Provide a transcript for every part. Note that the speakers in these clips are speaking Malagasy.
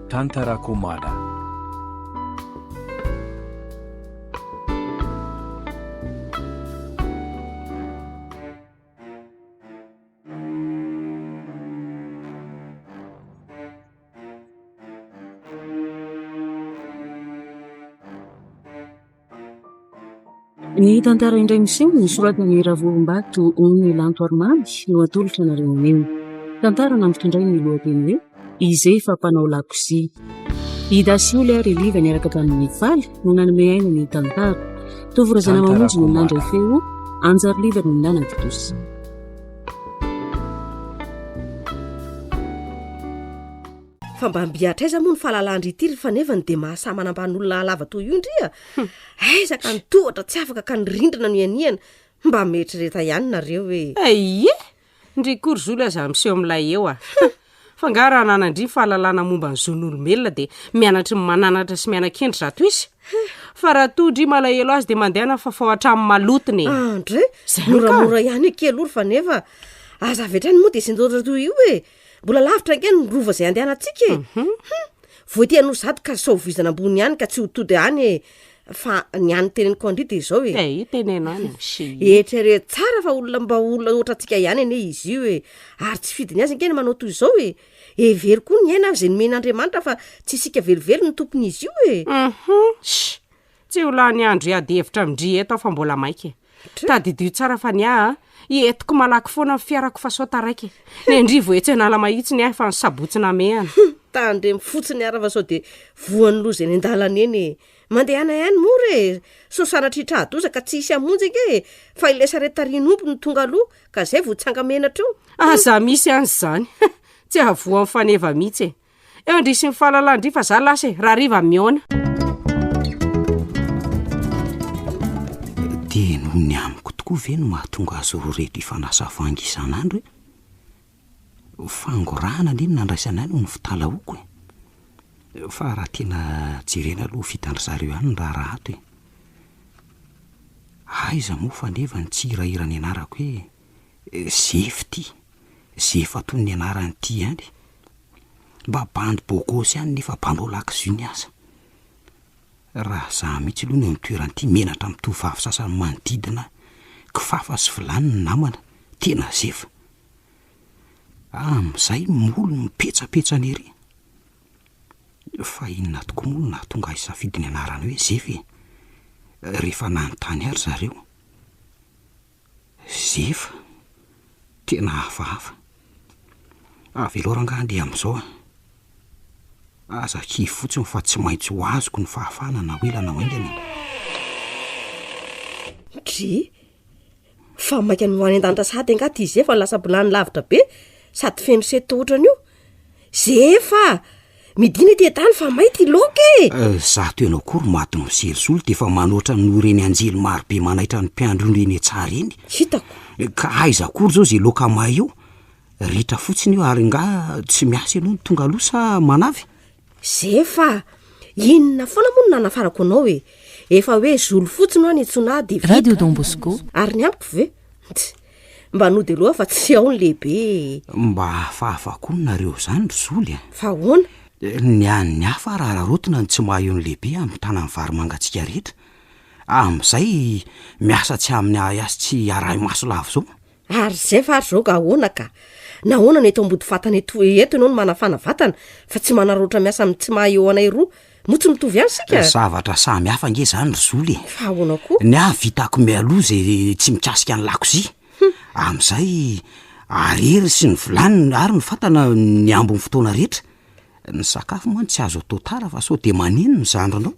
Tantarako Mada. Ny tantara indray miseho nosoratan'i Ravorombato Ony Lanto Arimamy no atolotra anareo anio. Tantara nampitondrainy ny lohateny hoe I Zefa mpanao lakozia. I Dasioly ary i Liva niaraka tamin'i Faly no nanome aina ny tantara. Tovo Razanamamonjy no nandray feo, Anjary Liva no nanatontosa. Fa mba mby hatraiza moa ny fahalalan-dry ity ry fanevany dia mahasahy manambany olona halava toy io ndry a? Aiza ka ny tohatra tsy afaka ka ny rindrina no ianihana? Mba mieritrereta ihany nareo e! Aie! Ndry koa ry Zoly aza miseho milay eo a! Fa angaha raha ananan-dry ny fahalalana momba ny zon'olombelona dia mianatry ny mananatra sy miana-kendry zato isa? Fa raha toa ndry malahelo azy dia mandehana fafao hatramin'ny malotony e! Andre! Zay no ka! Moramora ihany akia aloha ry Faneva a! Aza avy hatrany moa dia sintonina toy io e! Mbola lavitra ange ny rova izay andehanantsika e! Hum! Vao ety Anosizato ka sao voizana ambony ihany ka tsy ho tody any e! Fa ny an'ny teneniko an-dry dia izao e! Ei, teneno any e! Eritrereto tsara fa olona mba olona ohatrantsika ihany anie izy io e! Ary tsy fidiny azy ange ny manao toy izao e! Hevero koa ny aina izay nomen'Andriamanitra fa tsy isika velively no tompon'izy io e! Hum! Sh! Tsy ho lany andro hiady hevitra amin-dry eto aho fa mbola maika e. Tadidio tsara fa ny ahy a, entiko malaky foana ny fiarako fa sao taraiky e. Ny an-dry vao etsy Analamahitsy ny ahy fa ny sabotsy namehana. Tandremo fotsiny ara fa sao dia voan'ny loza eny an-dalana eny e. Mandehana ihany mora e, sao sanatria tra-doza ka tsy hisy hamonjy ange e, fa ilay sarety tarihin'omby no tonga aloha ka zay vao hitsanga-menatra eo. Aza misy an'izany, tsy hahavoan'ny faneva mihitsy e. Eo ndry sy ny fahalalan-dry fa za lasa e, rahariva mihaona. Dia noho ny amiko tokoa ve no mahatonga azy roa ireto hifanasa vangy isan'andro e? Fangorahana anie no nandraisana ahy noho ny fitalahoako e! Fa raha tena jerena aloha vitan-dry zareo ihany ny raharaha ato e! Aiza moa fa neva ny tsy hirahira ny anarako hoe Zefy ity, Zefa toy ny anaran'ity ihany. Mba bandy beau gosse ihany nefa mpanao lakozia aza. Raha za mihitsy aloha no eo amin'ny toeran'ity menatra amin'ny tovovavy sasany manodidina ahy, kifafa sy vilany ny namana, tena zefa. Amin'izay molony mipetsapetsana ery. Fa inona tokoa moa no nahatonga ahy hisafidy ny anarana hoe Zefa e? Rehefa nanontany ahy ry zareo. Zefa, tena hafahafa. Avelao rangahy andeha amin'izao a. Aza kivy fotsiny fa tsy maintsy ho azoko ny fahafahana na ho ela na ho haingana e. Dry, fa maika ny ho any an-danitra sahady angaha ty Zefa no lasa bilany lavitra be sady feno sento ohatran'io? Zefa! Midina ety an-tany fa may ty laoka e! Zato ianao koa ry mademoiselle Zoly dia efa manoatra noho ireny anjely marobe manaitra ny mpiandry ondry eny an-tsaha ireny. Hitako. Ka aiza akory izao izay laoka may io? Ritra fotsiny io ary nga tsy miasa ianao no tonga aloha sa manavy? Zefa! Inona foana moa no nanafarako anao e? Efa hoe Zoly fotsiny hoa niantsoana ahy dia vita. Radio Don Bosco. Ary ny amiko ve? Tch! Mba nody aloha fa tsy ao ny lehibe e! Mba hafahafa koa nareo izany ry Zoly a! Fa ahoana? Ny an'ny hafa ary araraotina ny tsy maha eo ny lehibe amin'ny tanan'ny vary mangatsiaka rehetra. Amin'izay miasa tsy amin'ny ahiahy sy tsy arahi-maso lava izao. Ary izay fa ary izao ka ahoana ka? Nahoana no eto ambody fatana eto eto ianao no manafana vatana fa tsy manaraotra miasa amin'ny tsy maha eo anay roa? Moa tsy mitovy ihany isika? Zavatra samy hafa ange izany ry Zoly e! Fa ahoana koa? Ny ahy vitako mialoha izay tsy mikasika ny lakozia. Amin'izay arery sy ny vilany ary ny fatana ny ambin'ny fotoana rehetra. Ny sakafo mantsy tsy azo atao tara fa sao dia maneno ny zandrinao.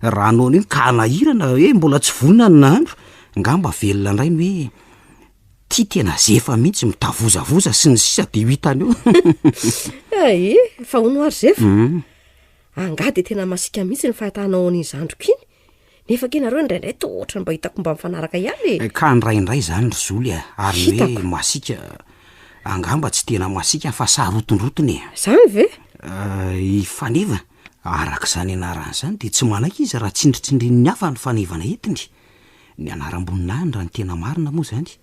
Raha hanao an'iny ka hanahirana hoe mbola tsy vonona ny nahandro, angamba velona indray ny hoe Ty tena zefa mihitsy, mitavozavoza sy ny sisa de ho hitany eo. Ay, fa hono ary zefa? Angaha de tena masiaka mihitsy ny fahitanao an'iny zandriko iny? Nefa ange nareo indraindray toa ohatran'ny mba hitako mba mifanaraka ihany e. Ka indraindray izany ry Zoly a, ary ny hoe masiaka, angamba tsy tena masiaka fa sarotindrotiny e. Zany ve? I Faneva, araka izany anarany izany dia tsy manaiky izy raha tsindritsindrin'ny hafa ny fanevana entiny. Ny anaram-boninahiny raha ny tena marina moa izany.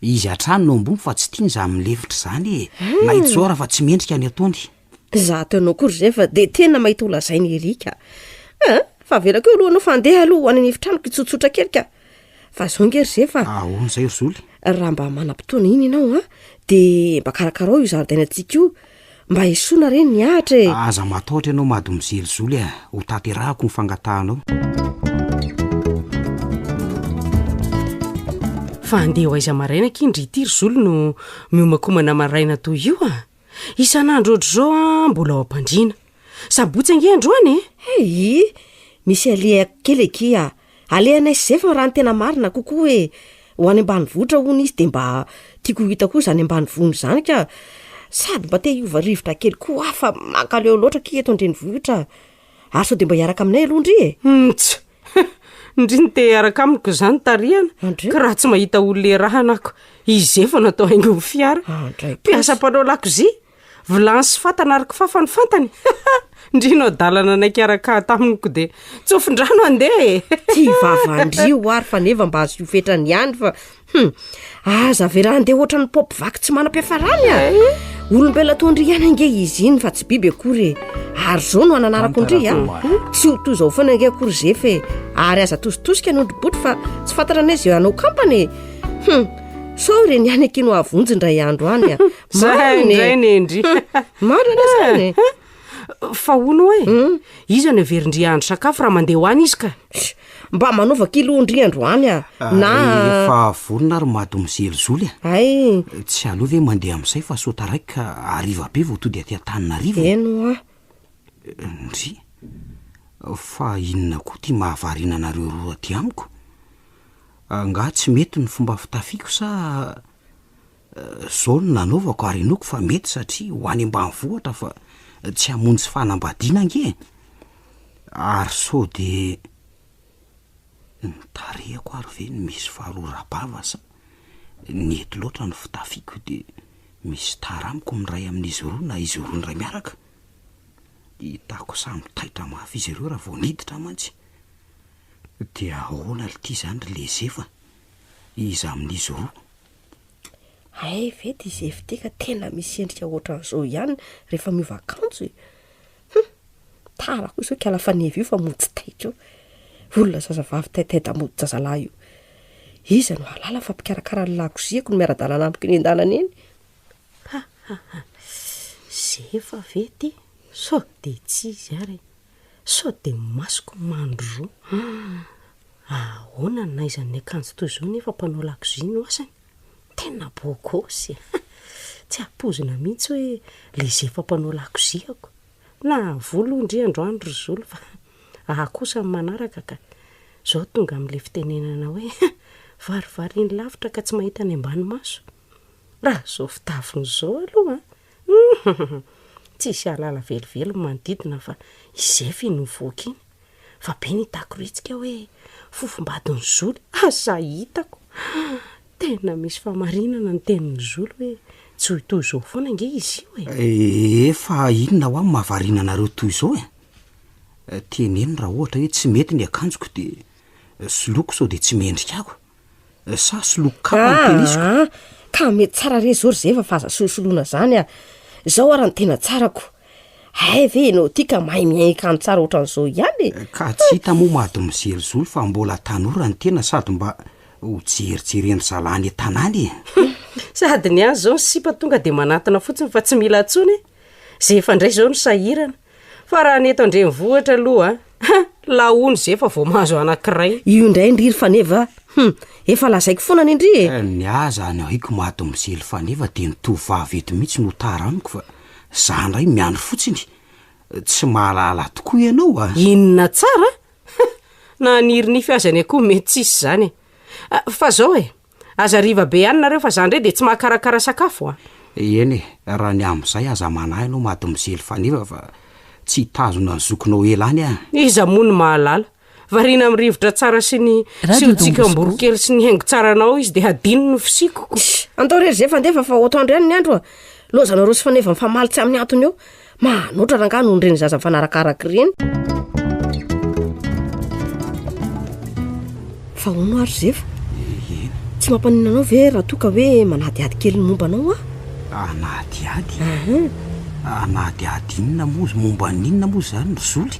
Izy hatrany no ambony fa tsy tiany izany milefitra izany e! Na i Tsora fa tsy mendrika ny ataony. Zato anao koa ry Zefa de tena mahita ho lazaina ery ka. An! Fa avelako eo aloha anao fa andeha aloha ho any an'efitranoko hitsotsotra kely ka. Fa zao nge ry Zefa a. Ahoana izay ry Zoly? Raha mba manam-potoana iny ianao an, de mba karakarao io zaridainantsika io, mba esoina re ny ahitra e. Aza matahotra ianao mademoiselle Zoly a, ho tanterahako ny fangatahanao. Fa andeha ho aiza maraina akia ndry ity ry Zoly no miomakomana maraina toy io a? Isan'andro ohatr'izao an, mbola ao am-pandriana. Sabotsy ange androany e! Hey! Misy alehako kely akia. Alehanay sy Zefa raha ny tena marina kokoa hoe ho any ambanivohitra hono izy dia mba tiako ho hita koa izany ambanivohiny izany ka. Sady mba te hiova rivotra kely koa aho fa mankaleo loatra akia eto an-drenivohitra. Ary sao dia mba hiaraka aminay aloha ndry e? Mts! Ndry ny te hiaraka amiko izany tarihana. Andry. Ka raha tsy mahita olona iarahana ako, i Zefa no atao haingon'ny fiara. Andray kosa. Mpiasa mpanao lakozia. Vilany sy fatana ary kifafa ny fantany. Ndry no adalana nanaiky hiaraka taminy ko dia tsofin-drano handeha e! Ty vava-ndry io ary fa neva mba asio fetrany ihany fa hum! Aza avela handeha ohatran'ny paopy vaky tsy manam-piafarany a! Olombelona toa ndry ihany ange izy iny fa tsy biby akory e! Ary zao no ananarako ndry a! Tsy ho toy izao foana ange akory Zefa e! Ary aza atositosika ny ondry botry fa tsy fantatra anie izay hanao kampana e! Hum! Sao ireny ihany akia no hahavonjy indray andro any a! Zay indray nendry. Marina anie zany e! Fa hono hoe, iza no heverin-dry hahandro sakafo raha mandeha ho any izy ka? Mba manaova kilo ndry androany a! Na. Efa vonona ary mademoiselle Zoly a! Hay. Tsy aleo ve mandeha amin'izay fa sao taraiky ka hariva be vao tody aty Antananarivo e? Eny hoa. Ndry, fa inona koa ity mahavariana anareo roa aty amiko? Angaha tsy mety ny fomba fitafiko sa Zao no nanaovako ary inoako fa mety satria ho any ambanivohitra fa tsy hamonjy fanambadiana ange e! Ary sao de ny tarehiko ary ve no misy faharoram-bava sa nety loatra ny fitafiako de misy tara amiko ny iray amin'izy roa na izy roa indray miaraka? Hitako samy taitra mafy izy ireo raha vao niditra mantsy. Dia ahoana lty zany ry Lezefa? Iza amin'izy roa? Hay ve ty Zefy ty ka tena misy endrika ohatran'izao ihany rehefa miova akanjo e! Hum! Tara koa izao kala faneva io fa mody tsy taitra eo. Olona zazavavy taitaida-mody-jazalahy io. Iza no hahalala fa mpikarakara ny lakoziako no miara-dalana amiko eny an-dalana eny? Ha ha ha! Zefa ve ty? Sao dia tsy izy ary e! Sao dia masoko mandro roa? Ahoana no nahaizany ny akanjo toy izao nefa mpanao lakozia no asany? Tena beau gosse e! Tsy ampoizina mihitsy hoe le zefa mpanao lakoziako. Nahavoa aloha ndry androany ry Zolo fa ahy kosa ny manaraka ka. Izao tonga amin'ilay fitenenana hoe varivariny lavitra ka tsy mahita ny ambany maso. Raha izao fitafiny izao aloha an! Hum! Tsisy hahalala velively ny manodidina fa i Zefa iny nivoaka iny. Fa be ny takoritsika hoe fofombadin'i Zoly, asa hitako! Tena misy fahamarinana ny tenin'i Zoly hoe tsy ho toy izao foana ange izy io e! Efa inona hoa no mahavariana anareo toy izao e? Teneno raha ohatra hoe tsy mety ny akanjoko dia soloiko sao dia tsy mendrika ako. Sa soloiko kapa ny tenisiko? Aa, ka mety tsara re zao ry Zefa fa aza solosoloina zany a! Zao ara no tena tsarako. Hay ve ianao ty ka mahay mihainkanto tsara ohatran'izao ihany e! Ka tsy hita moa mademoiselle Zoly fa mbola tanora ny tena sady mba ho jerijerendry zalahy any an-tanàna e! Sady ny azy zao ny sipa tonga de manatona fotsiny fa tsy mila intsony e! Zefa indray zao no sahirana. Fa raha ny eto an-drenivohitra aloha a, lahono zefa vao mahazo anankiray. Io indray ndry ry Faneva a! Hum! Efa lazaiko foana anie ndry e! Ny ahy zany haiko mademoiselle Faneva dia ny tovovavy eto mihitsy no tara amiko fa za ndray miandry fotsiny. Tsy mahalala tokoa ianao a! Inona tsara? Na haniry nify aza ny akoho mety tsisy izany e! Fa zao e! Aza hariva be ihany nareo fa za ndray dia tsy mahakarakara sakafo a! Eny e, raha ny amin'izay aza manahy ianao mademoiselle Faneva fa tsy hitazona ny zokinao ela any aho. Iza moa no mahalala? Variana amin'ny rivotra tsara sy ny Radio Don Bosco. siotsikam-boronkely sy ny haingo tsaranao izy dia hadinony ny fisiako ko. Andao re ry Zefa andefa fa atoandro ihany ny andro a! Lozanareo sy Faneva mifamaly tsy amin'ny antony eo. Mahanoatra rangahy noho ireny zaza mifanarakaraka ireny. Fa hono ary Zefa, tsy mampaninona anao ve raha toa ka hoe manadihady kely ny momba anao aho? Hanadihady? Ahan. Hanadihady inona moa, momba ny inona moa izany ry Zoly?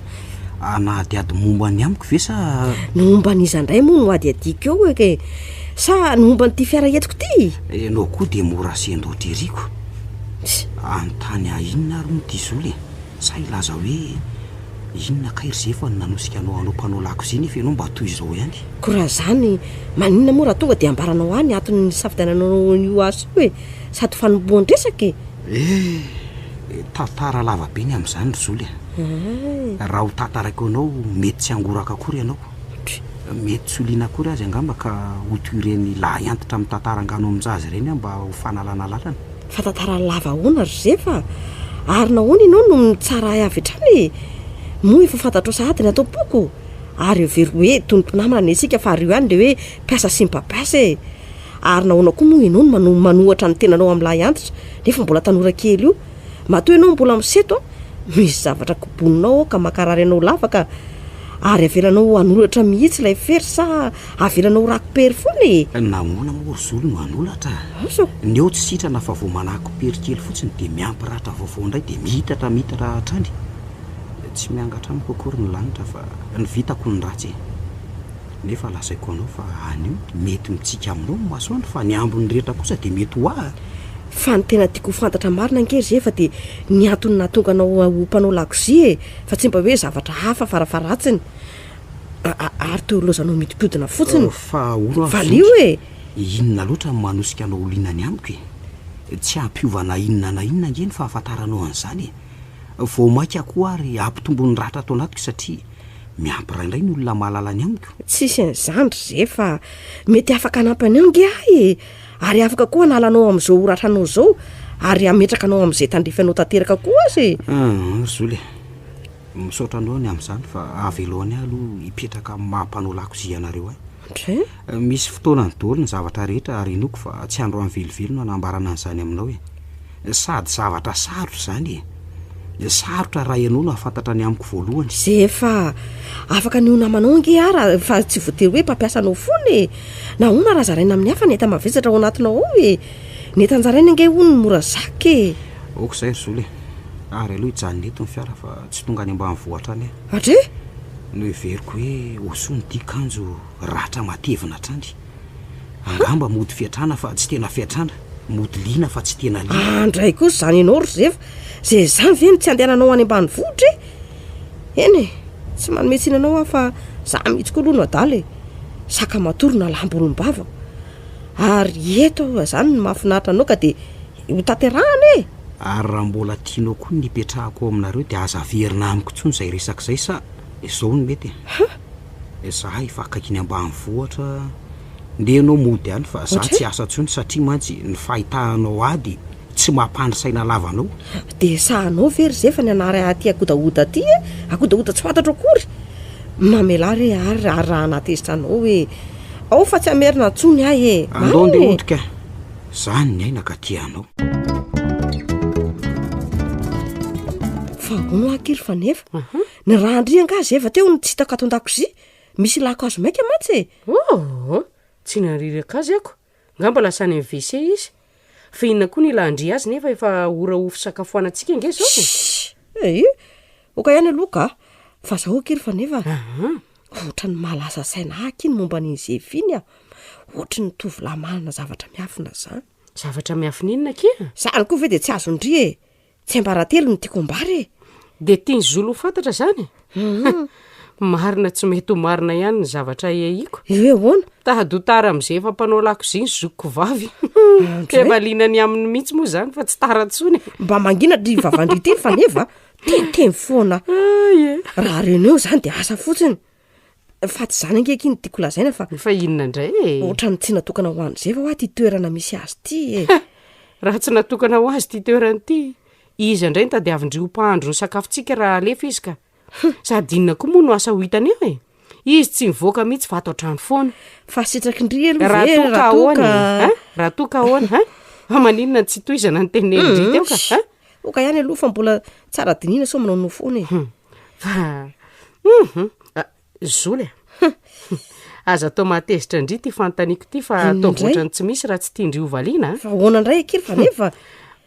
Hanadihady momba ny amiko ve sa. Ny momba an'iza indray moa no hadihadiako eo e? Sa ny momba an'ity fiara entiko ity? Ianao koa dia mora sendoatra eriko. Hanontany ahy inona ary hono ity Zoly e? Sa hilaza hoe inona kay ry Zefa no nanosika anao hanao mpanao lakozia nefa ianao mba toy izao ihany? Koa raha izany, maninona moa raha tonga dia ambaranao ahy ny antony nisafidiananao an'io asa io e? Sady fanombohan-dresaka e! Eh! Tantara lava be ny amin'izany ry Zoly a! Raha ho tantaraiko anao mety tsy hangoraka akory ianao. Mety tsy ho liana akory azy angamba ka ho toy ireny lahy antitra mitantara angano amin-jaza ireny aho mba ho fanalana lalana. Fa tantara lava ahoana ry Zefa a? Ary nahoana ianao no mitsara ahy avy hatrany e? Moa efa fantatrao sahady ny ato am-poko? Ary hevero hoe toy ny mpinamana anie isika fa ario ihany ilay hoe mpiasa sy mpampiasa e! Ary nahoana koa moa ianao no manohatra ny tenanao amin'ny lahy antitra nefa mbola tanora kely io? Matoa ianao mbola miseto an, misy zavatra koboninao ao ka mankarary anao lava ka. Ary avelanao hanolatra mihitsy ilay fery sa avelanao ho rako-pery foana e? Nahoana moa ry Zolo no hanolatra? Asa. Ny eo tsy sitrana fa vao manako-pery kely fotsiny dia miampy ratra vaovao indray dia miitatra miitatra hatrany. Tsy miangatra amiko akory ny lanitra fa ny vitako no ratsy e. Nefa lazaiko anao fa anio mety mitsiky aminao ny masoandro fa ny ambiny rehetra kosa dia mety ho ahy. Fa ny tena tiako ho fantatra marina ange ry Zefa dia ny antony nahatonga anao ho mpanao lakozia e, fa tsy mba hoe zavatra hafa farafaharatsiny. Ary toa ilaozanao mihodinkodina fotsiny. Fa hono aho Valio Zoky, e! inona loatra no manosika anao ho liana ny amiko e? Tsy hampiova na inona na inona ange ny fahafantaranao an'izany e! Vao mainka koa ary hampitombo ny ratra ato anatiko satria miampy ray indray ny olona mahalala ny amiko. Tsisy an'izany ry Zefa a! Mety afaka hanampy anao ange aho e! Ary afaka koa hanala anao amin'izao ho ratranao izao ary hametraka anao amin'izay tandrify anao tanteraka koa aza e! Ry Zoly e! Misaotra anao ny amin'izany fa avelao any aho aloha hipetraka amin'ny maha mpanao lakozia anareo ahy. Ndry? Misy fotoanany daholo ny zavatra rehetra ary inoako fa tsy androany velively no hanambarana an'izany aminao e! Sady zavatra sarotra izany e! Sarotra raha ianao no hahafantatra ny amiko voalohany. Zefa, afaka ny ho namanao ange aho raha fa tsy voatery hoe mpampiasa anao foana e! Nahoana raha zaraina amin'ny hafa ny enta-mavesatra ao anatinao ao e? Ny entan-jaraina ange hono no mora zaka e! Ok izay ry Zoly e! Ary aleo hijanona eto ny fiara fa tsy tonga any ambanivohitra any aho. Adre! Noheveriko hoe ho soa ny dihy kanjo ratra matevina hatrany. Angamba mody fiatrana fa tsy tena fiatrana, mody liana fa tsy tena liana. Andray kosa izany ianao ry Zefa, izay izany ve no tsy andehananao any ambanivohitra e? Eny e, tsy manome tsiny anao aho fa za mihitsy koa aloha no adala e, saka matory na lambo olom-bava. Ary eto aho izany no mahafinaritra anao ka dia ho tanterahana e! Ary raha mbola tianao koa ny hipetrahako ao aminareo dia aza averina amiko intsony izay resaka izay sa izao no mety e? Za efa akaiky ny ambanivohitra, ndeha ianao mody any fa za tsy hiasa intsony satria mantsy ny fahitahanao ahy dia tsy mampandry saina lava anao. Dia sahanao ve ry zefa ny hanary ahy aty Akodahoda aty e? Akodahoda tsy fantatro akory! Mamelà re ary raha nahatezitra anao e! Ao fa tsy hamerina intsony ahy e! Andao Marina ndeha e! hody ka! Zany ny aina ka tia anao. Fa hono aho ry Faneva, Ny rahandria angaha zefa teo no tsy hitako ato an-dakozia? Misy ilako azy maika mantsy e! Oh! Tsy nariraka azy ako! Ngamba lasa any amin'ny WC izy. Fa inona koa no ilan-dry azy nefa efa ora ho fisakafoanantsika ange izao e! Shh! Ee! Oka ihany aloha ka! Fa zao akia ry Faneva a! Ohatran'ny mahalasa saina ahy akia ny momba an'iny Zefa iny a! Ohatry ny tovolahy manana zavatra miafina zany. Zavatra miafina inona akia? Zany koa ve dia tsy azon-dry e! Tsiambaratelo no tiako ambara e! Dia tian'i Zolo ho fantatra izany? Marina tsy mety ho marina ihany ny zavatra ahiahiako. Hoe ahoana? Tady ho tara amin'izay efa mpanao lakozia ny zokiko vavy. Efa liana ny aminy mihitsy moa izany fa tsy tara intsony. Mba mangina ry vavan-dry ity ry Faneva a! Teniteny foana. Raha renao izany dia asa fotsiny. Fa tsy izany ange akia no tiako lazaina fa. Fa inona indray e? Ohatran'ny tsy natokana ho an'i Zefa hoa ity toerana misy azy ity e. Raha tsy natokana ho azy ity toerana ity, iza indray no tadiavin-dry ho mpahandro ny sakafontsika raha alefa izy ka? Sady inona koa moa no asa ho hitany eo e? Izy tsy mivoaka mihitsy fa ato an-trano foana. Fa sitraky ndry aloha Raha ve toa ka raha toa ahoana ka. e? Hein? Raha toa ka ahoana? Hein? Fa maninona no tsy tohizana ny tenenin-dry teo ka? Hein? Oka ihany aloha fa mbola tsara dinihina sao manaonao foana e. Fa hum Zoly a! Aza atao mahatezitra an-dry ity fanontaniako ity fa Inona ataovy indray? ohatran'ny tsy misy raha tsy tian-dry ho valiana a! Fa ahoana indray akia ry Faneva?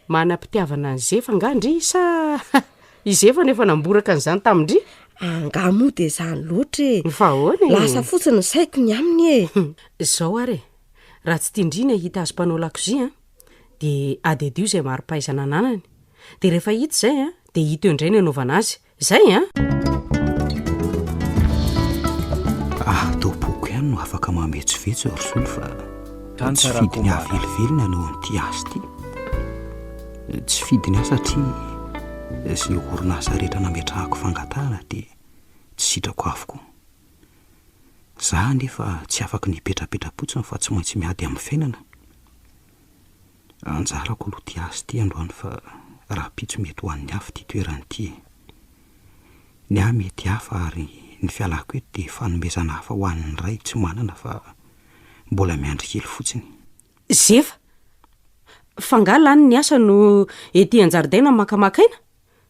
Manam-pitiavana an'i Zefa angaha ndry sa i Zefa no efa namboraka an'izany tamin-dry? Angaha moa dia izany loatra e! Fa ahoana e? Lasa fotsiny ny saiko ny aminy e! Izao ary e, raha tsy tian-dry ny hahita azy mpanao lakozia an, dia adiadio izay mari-pahaizana ananany. Dia rehefa hita izay an, dia hita eo indray ny hanaovana azy. Izay an! Ato am-poko ihany no afaka mametsovetso ry Zolo fa tsy fidiny ahy velively ny hanao an'ity asa ity. Tsy fidiny ahy satria izay orinasa rehetra nametrahako fangatahana dia tsy sitrako avokoa. Za anefa tsy afaky ny hipetrapetra-potsiny fa tsy maintsy miady amin'ny fiainana. Anjarako aloha ity asa ity androany fa rahampitso mety ho an'ny hafa ity toerana ity e. Ny ahy mety hafa ary ny fialako eto dia fanomezana hafa ho an'ny ray tsy manana fa mbola miandry kely fotsiny. Zefa! F'angaha lany ny asa no ety an-jaridaina makamaka aina?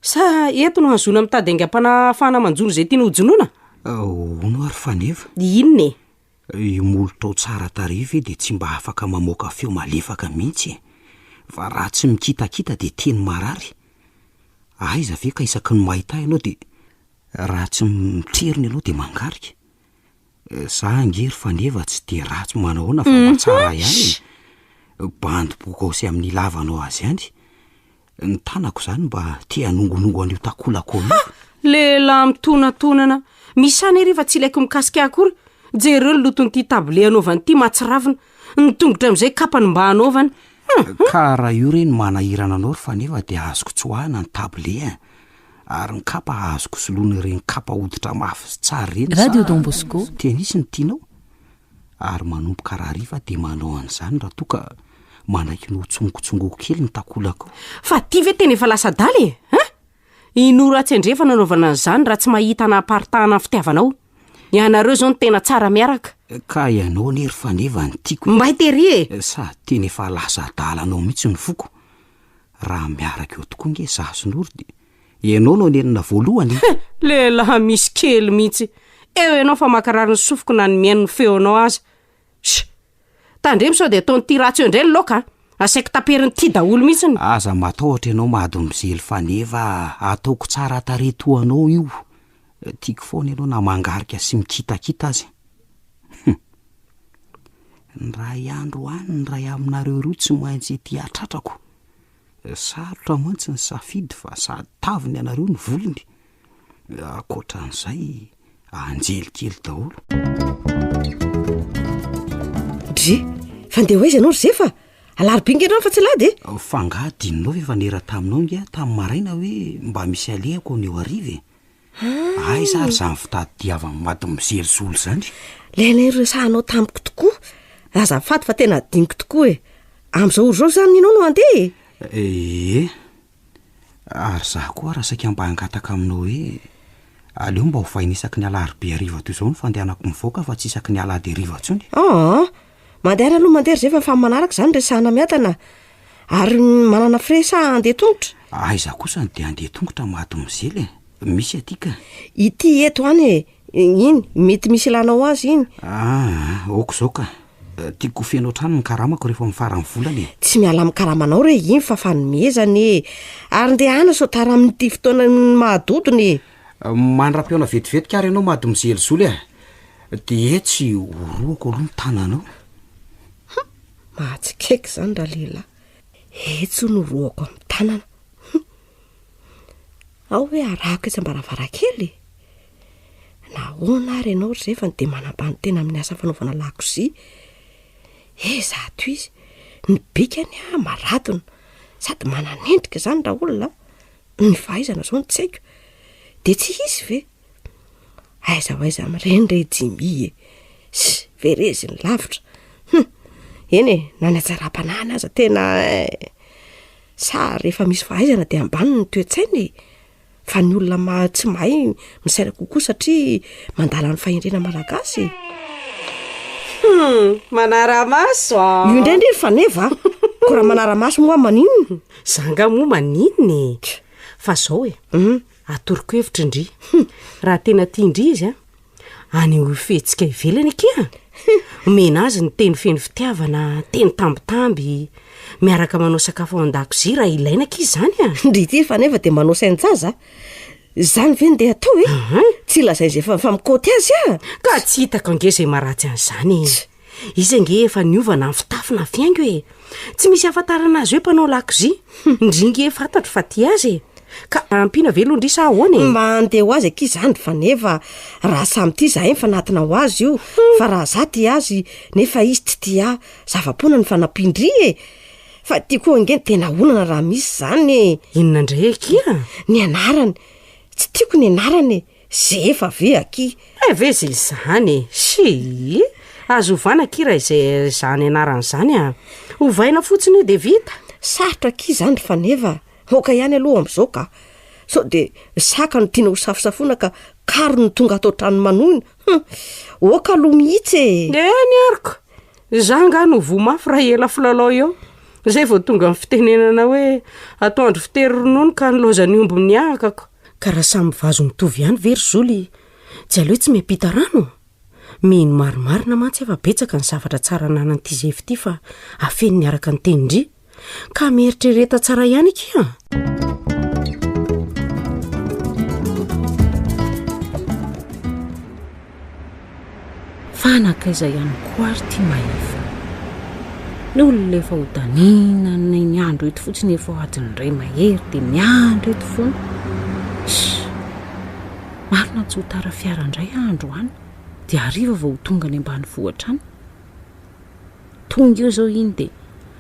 Sa eto no hahazoana mitady aingam-panahy ahafahana manjono izay tiana hojonoina? Hono ary Faneva? Inona e? Io molotrao tsara tarehy ve dia tsy mba afaka mamoaka feo malefaka mihitsy e? Fa raha tsy mikitakita dia teny marary. Aiza ve ka isaky ny mahita ahy ianao dia raha tsy mitrerona ianao dia mangarika. Za ange ry Faneva tsy dia ratsy manahoana fa mba tsara ihany e. Bandy bogosy amin'ny ilavanao azy ihany. Ny tanako izany mba te hanongonongo an'io takolako io. Ha! Lehilahy mitonatonana. Misy any ery fa tsy ilaiko mikasika ahy akory. Jereo ny loton'ity tablier anaovany ity mahatsiravina. Ny tongotra amin'izay kapa no mba anaovany. Hum! Ka raha io re no manahirana anao ry Faneva dia azoko tsoahina ny tablier a! Ary ny kapa azoko soloina ireny kapa hoditra mafy sy tsara ireny sa Radio Don Bosco. Tenisy no tianao? Ary manomboka rahariva dia manao an'izany raha toa ka manaiky ny ho tsongotsongoko kely ny takolakao. Fa ty ve tena efa lasa adala e? Hein? I Noro atsy andrefana anaovana an'izany raha tsy mahita anaparitahana ny fitiavanao. Ianareo izao no tena tsara miaraka. Ka ianao anie ry Faneva no tiako e. Mbay tery e! Sady tena efa lasa adalanao mihitsy ny foko. Raha miaraka eo tokoa nge za sy Noro dia ianao no hanenina voalohany e! Lehilahy misy kely mihitsy. Eo ianao fa mankarary ny sofiko na ny mihaino ny feonao aza. Sh! Tandremo sao dia ataon'ity ratsy eo indray ny laoka a! Asaiko taperin'ity daholo mihitsy ny. Aza matahotra ianao mademoiselle Faneva a! Ataoko tsara tarehy toa anao io. Tiako foana ianao na mangarika sy mikitakita aza. Hum! Ny ray andro any ny ray aminareo roa tsy maintsy ety hatratrako. Sarotra mantsy ny safidy fa sady taviny ianareo no volony. Ankoatran'izay, anjely kely daholo. Dry, fa ndeha ho aiza ianao ry Zefa? Alarobia nge androany fa tsy alahady e! Fa angaha adinonao ve fa niera taminao nge aho tamin'ny maraina hoe mba misy alehako anio hariva e? Aiza ary izany fitadidiavan'i Mademoiselle Zolo izany? Ilay niresahanao tamiko tokoa. Azafady fa tena adinoko tokoa e! Amin'izao ora izao izany ianao no handeha e? Ie. Ary izaho koa raha saika mba hangataka aminao hoe aleo mba hovaina isaky ny alarobia hariva toy izao ny fandehanako mivoaka fa tsy isaky ny alahady hariva intsony. Aa! Mandehana aloha mandeha ry Zefa fa amin'ny manaraka izany resahana miadana. Ary manana frais sa handeha tongotra? Aiza kosa no dia handeha tongotra mademoiselle e! Misy aty ka. Ity eto any e! Iny, mety misy ilanao azy iny. Aa, aoka izao ka. Tiako ho feno hatrany ny karamako rehefa amin'ny faran'ny volana e! Tsy miala amin'ny karamanao re iny fa fanomezana e! Ary ndehana sao tara amin'ity fotoana mahadodona e! Mandra-pihaona vetivetika ary ianao mademoiselle Zoly a! Dia etsy orohako aloha ny tananao. Hum! Mahatsikaiky izany ralehilahy. Etsy hono orohako amin'ny tanana. Hum! Ao hoe arahako etsy am-baravarankely e! Nahoana ary ianao ry Zefa no dia manambany tena amin'ny asa fanaovana lakozia? He izato izy, ny bikany ah maradona, sady manan'endrika izany raolona a! Ny fahaizana izao no tsy haiko. Dia tsy hisy ve? Aiza ho aiza amin'ireny re Jimmy e! Sy vereziny lavitra. Hum! Eny e, na ny hatsaram-panahiny aza tena eh! Sa rehefa misy fahaizana dia ambany ny toe-tsaina e! Fa ny olona maha tsy mahay misaina kokoa satria mandala ny fahendrena malagasy e! Hum! Manara-maso a! Io indray ndry ry Faneva a! Ko raha manara-maso moa maninona? Za nga moa maninona e! Fa zao e! Atoroko hevitra ndry. Raha tena tia ndry izy a! Anehoy fihetsika ivelany akia! Omena azy ny teny feno fitiavana, teny tambitamby, miaraka manao sakafo ao an-dakozia raha ilaina akia izany a! Ndry ity fa nefa dia manao sain-jaza a! Izany ve no ndeha atao e? Tsy lazain'izay efa mifampikaoty azy a! Ka tsy hitako ange izay maharatsy an'izany e! Izy ange efa niova na ny fitafy na ny fihaingo e! Tsy misy ahafantarana azy hoe mpanao lakozia. Ndry nge fantatro fa tia azy e! Ka ampiana ve aloha ndry sa ahoana e? Mba handeha ho azy akia izany ry Faneva, raha samy tia izahay mifanatona ho azy io, fa raha za tia azy nefa izy tsy tia ahy, zava-poana ny fanampian-dry e! Fa ity koa ange no tena olana raha misy izany e! Inona indray akia? Ny anarany! Tsy tiako ny anarany e! Zefa ve akia? Eh ve ze izany e! Sii! Azo ovana akia raha izay izany anarany izany a! Ovaina fotsiny io dia vita! Sarotra akia izany ry Faneva a! Aoka ihany aloha amin'izao ka! Sao dia saka no tiana hosafosafoina ka karo no tonga ato an-trano manohina? Hum! Aoka aloha mihitsy e! Eny ary ko! Izaho angaha no voa mafy raha ela filalao eo. Izay vao tonga ny fitenenana hoe atoandro fitery ronono ka nilaozan'ny omby niahakako. Ka raha samy vazo mitovy ihany ve ry Zoly tsy aleo tsy miampita rano? Mino marimarina mantsy aho fa betsaka ny zavatra tsara ananan'ity Zefy ity fa afeniny araka ny tenin-dry. Ka mieritrereta tsara ihany akia a! Fa nankaiza ihany koa ary ity Mahefa? Ny olona efa ho danina ny andro eto fotsiny efa ho adiny iray mahery dia miandry eto foana. Sh! Marina tsy ho tara fiara indray aho androany dia hariva vao ho tonga any ambanivohitra any. Tonga eo izao iny dia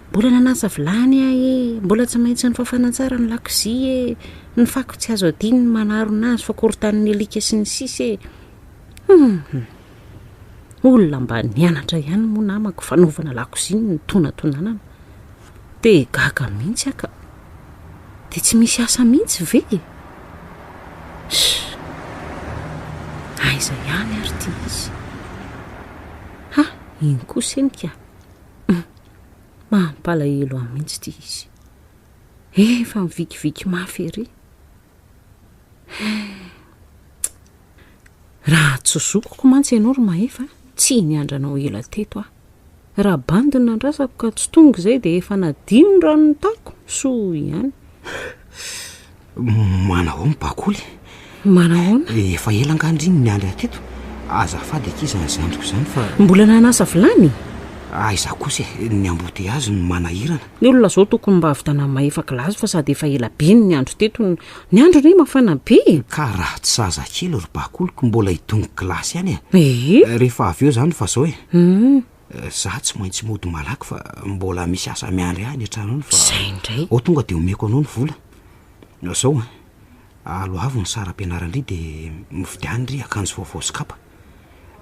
mbola nanasa vilany aho e, mbola tsy maintsy nifafana tsara ny lakozia e, ny fako tsy azo adino ny manarona azy fa korontanin'ny alika sy ny sisa e. Hum! Olona mba nianatra ihany moa namako fanaovana lakozia no nitonatonanana. Dia gaga mihitsy aho ka. Dia tsy misy asa mihitsy ve e? Sh! Aiza ihany ary ity izy? Ha! Iny kosa iny ka. Hum! Mampalahelo ahy mihitsy ity izy. Efa mivikiviky mafy ery. Raha tsy zokiko mantsy ianao ry Mahefa, tsy niandry anao ela teto aho. Raha bandy no nandrasako ka tsy tonga izay dia efa nadio ny rano nitako, soa ihany. Manahoana bakoly? Manahoana? Efa ela angaha ndry no niandry ahy teto? Azafady akia izany zandriko izany fa. Mbola nanasa vilany? Aiza kosa e, ny embouteillage no manahirana. Ny olona zao tokony mba hahavitana mahefa gilasy fa sady efa ela be no niandry teto, ny andro anie mafana be e! Ka raha tsy zazakely ry bakoliko mbola hidongy gilasy ihany e! Ee! Rehefa avy eo izany fa zao e! Za tsy maintsy mody malaky fa mbola misy asa miandry ahy any an-trano any fa. Zay indray! Ao tonga de omeko anao ny vola. Zao an, aloavy ny saram-pianaran-dry de mividiano ry akanjo vaovao sy kapa.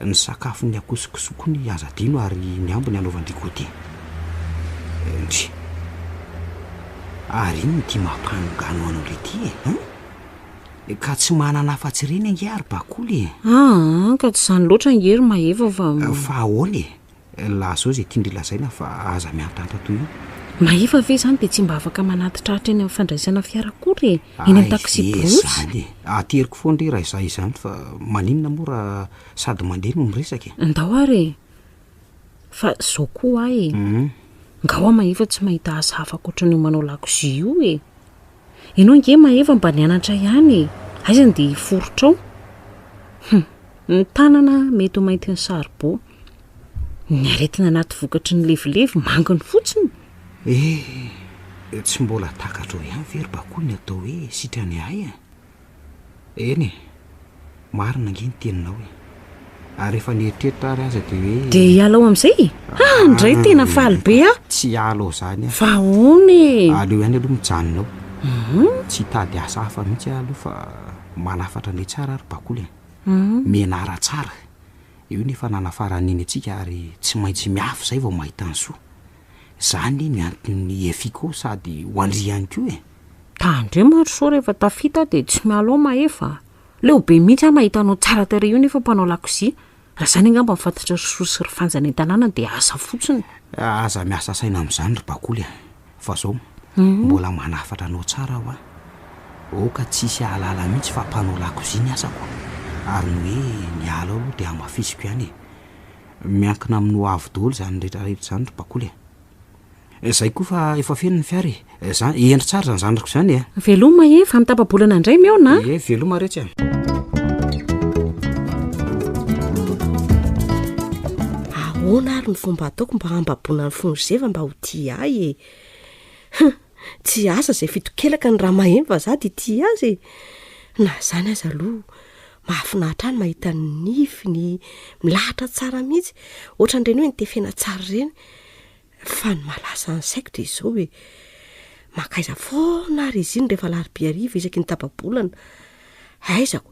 Ny sakafon'ny akoho sy kisoa koa ny aza adino ary ny ambiny anaovan-dry goûter. Ndry. Ary inona ity mampanongano anao indray ity e? Hein? Ka tsy manana afa-tsy ireny ange aho ry bakoly e! Aa, ka tsy izany loatra ange ry Mahefa fa. Fa ahoana e? Lazao izay tian-dry lazaina fa aza mihantahanta toy io. Mahefa ve izany dia tsy mba afaka manatitra hatreny amin'ny fandraisana fiara akory e? Eny amin'ny taxi-brousse? Aiza izany e! Ateriko foana re raha izaho izany fa maninona moa raha sady mandeha no miresaka e? Ndao ary e! Fa izao koa aho e! Nga hoa Mahefa tsy mahita asa hafa ankoatran'io manao lakozia io e? Ianao ange Mahefa mba nianatra ihany e! Aiza no dia hiforitra ao? Hum! Ny tanana mety ho maintin'ny saribao. Ny aretina anaty vokatry ny levilevy manginy fotsiny. Eh! Tsy mbola takatrao ihany ve ry Bakoly ny atao hoe sitrany ahy e? Eny e! Marina ange ny teninao e! Ary rehefa nieritreritra ary aza dia hoe. Dia hiala ao amin'izay e? Ah, ndray tena faly be aho! Tsy hiala ao izany aho. Fa ahoana e? Aleo ihany aloha mijanona ao. Tsy hitady asa hafa mihitsy aho aloha fa manafatra anay tsara ry Bakoly e! Mianara tsara. Io ny efa nanafaran'iny antsika ary tsy maintsy miafy izay vao mahita ny soa. Izany anie no anton'ny EFICO sady ho an-dry ihany koa e! Tandremo ry soa rehefa tafita dia tsy miala ao Mahefa a! Leo be mihitsy aho mahita anao tsara tarehy io nefa mpanao lakozia. Raha izany angamba ny fantatry ry soa sy ry Fanja any an-tanàna dia asa fotsiny. Aza miasa saina amin'izany ry Bakoly a! Fa zao, mbola manafatra anao tsara aho an! Aoka tsy hisy hahalala mihitsy fa mpanao lakozia ny asako, ary ny hoe niala ao aloha dia hamafisiko ihany e! Miankina amin'ny ho avy daholo izany rehetra rehetra izany ry Bakoly a. Izay koa fa efa feno ny fiara e. Zany, hendry tsara izany zanako izany e. Veloma e, fa mitapa-bolana indray mihaona a. Ie, veloma retsy a. Ahoana ary ny fomba ataoko mba hambaboana ny fon'i Zeva mba ho tia ahy e? Hum, tsy asa izay fitokelaka ny raha maheno fa za dia tia azy e. Na izany aza aloha, mahafinaritra ahy ny mahita ny nifiny milahatra tsara mihitsy, ohatran'ireny hoe nitefena tsara ireny. Fa ny mahalasa ny saiko dia izao e, mankaiza foana ary izy iny rehefa alarobia hariva isaky ny tapa-bolana? Aizako,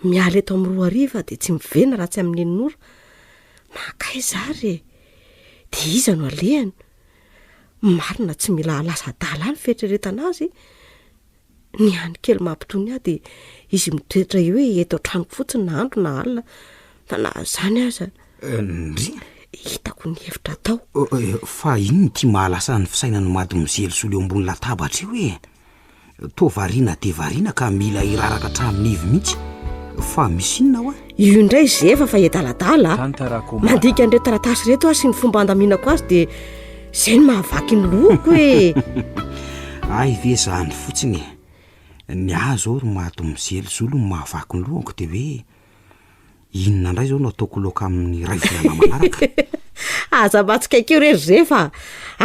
miala eto amin'ny roa hariva dia tsy miverina raha tsy amin'ny enina ora. Mankaiza ary e? Dia iza no alehany? Marina tsy mila lasa adala any fieritreretana azy. Ny hany kely mampitony ahy dia izy mitoetra eo hoe eto an-tranoko fotsiny na andro na alina. Fa na izany aza. Ndry. Hitako ny hevitra atao. Fa inona ity mahalasa ny fisainan'i Mademoiselle Zoly eo ambony latabatra io e? Toa variana dia variana ka mila hiraraka hatramin'ny ivy mihitsy. Fa misy inona hoa? Io indray zefa fa edaladala a! Mandika an'ireto taratasy ireto aho sy ny fomba handaminako azy dia izay no mahavaky ny lohako e! Hay ve izany fotsiny e! Ny ahy izao ry Mademoiselle Zolo ny mahavaky ny lohako dia hoe Inona indray izao no ataoko laoka amin'ny iray volana manaraka? Aza mahatsikaiky eo re ry Zefa a!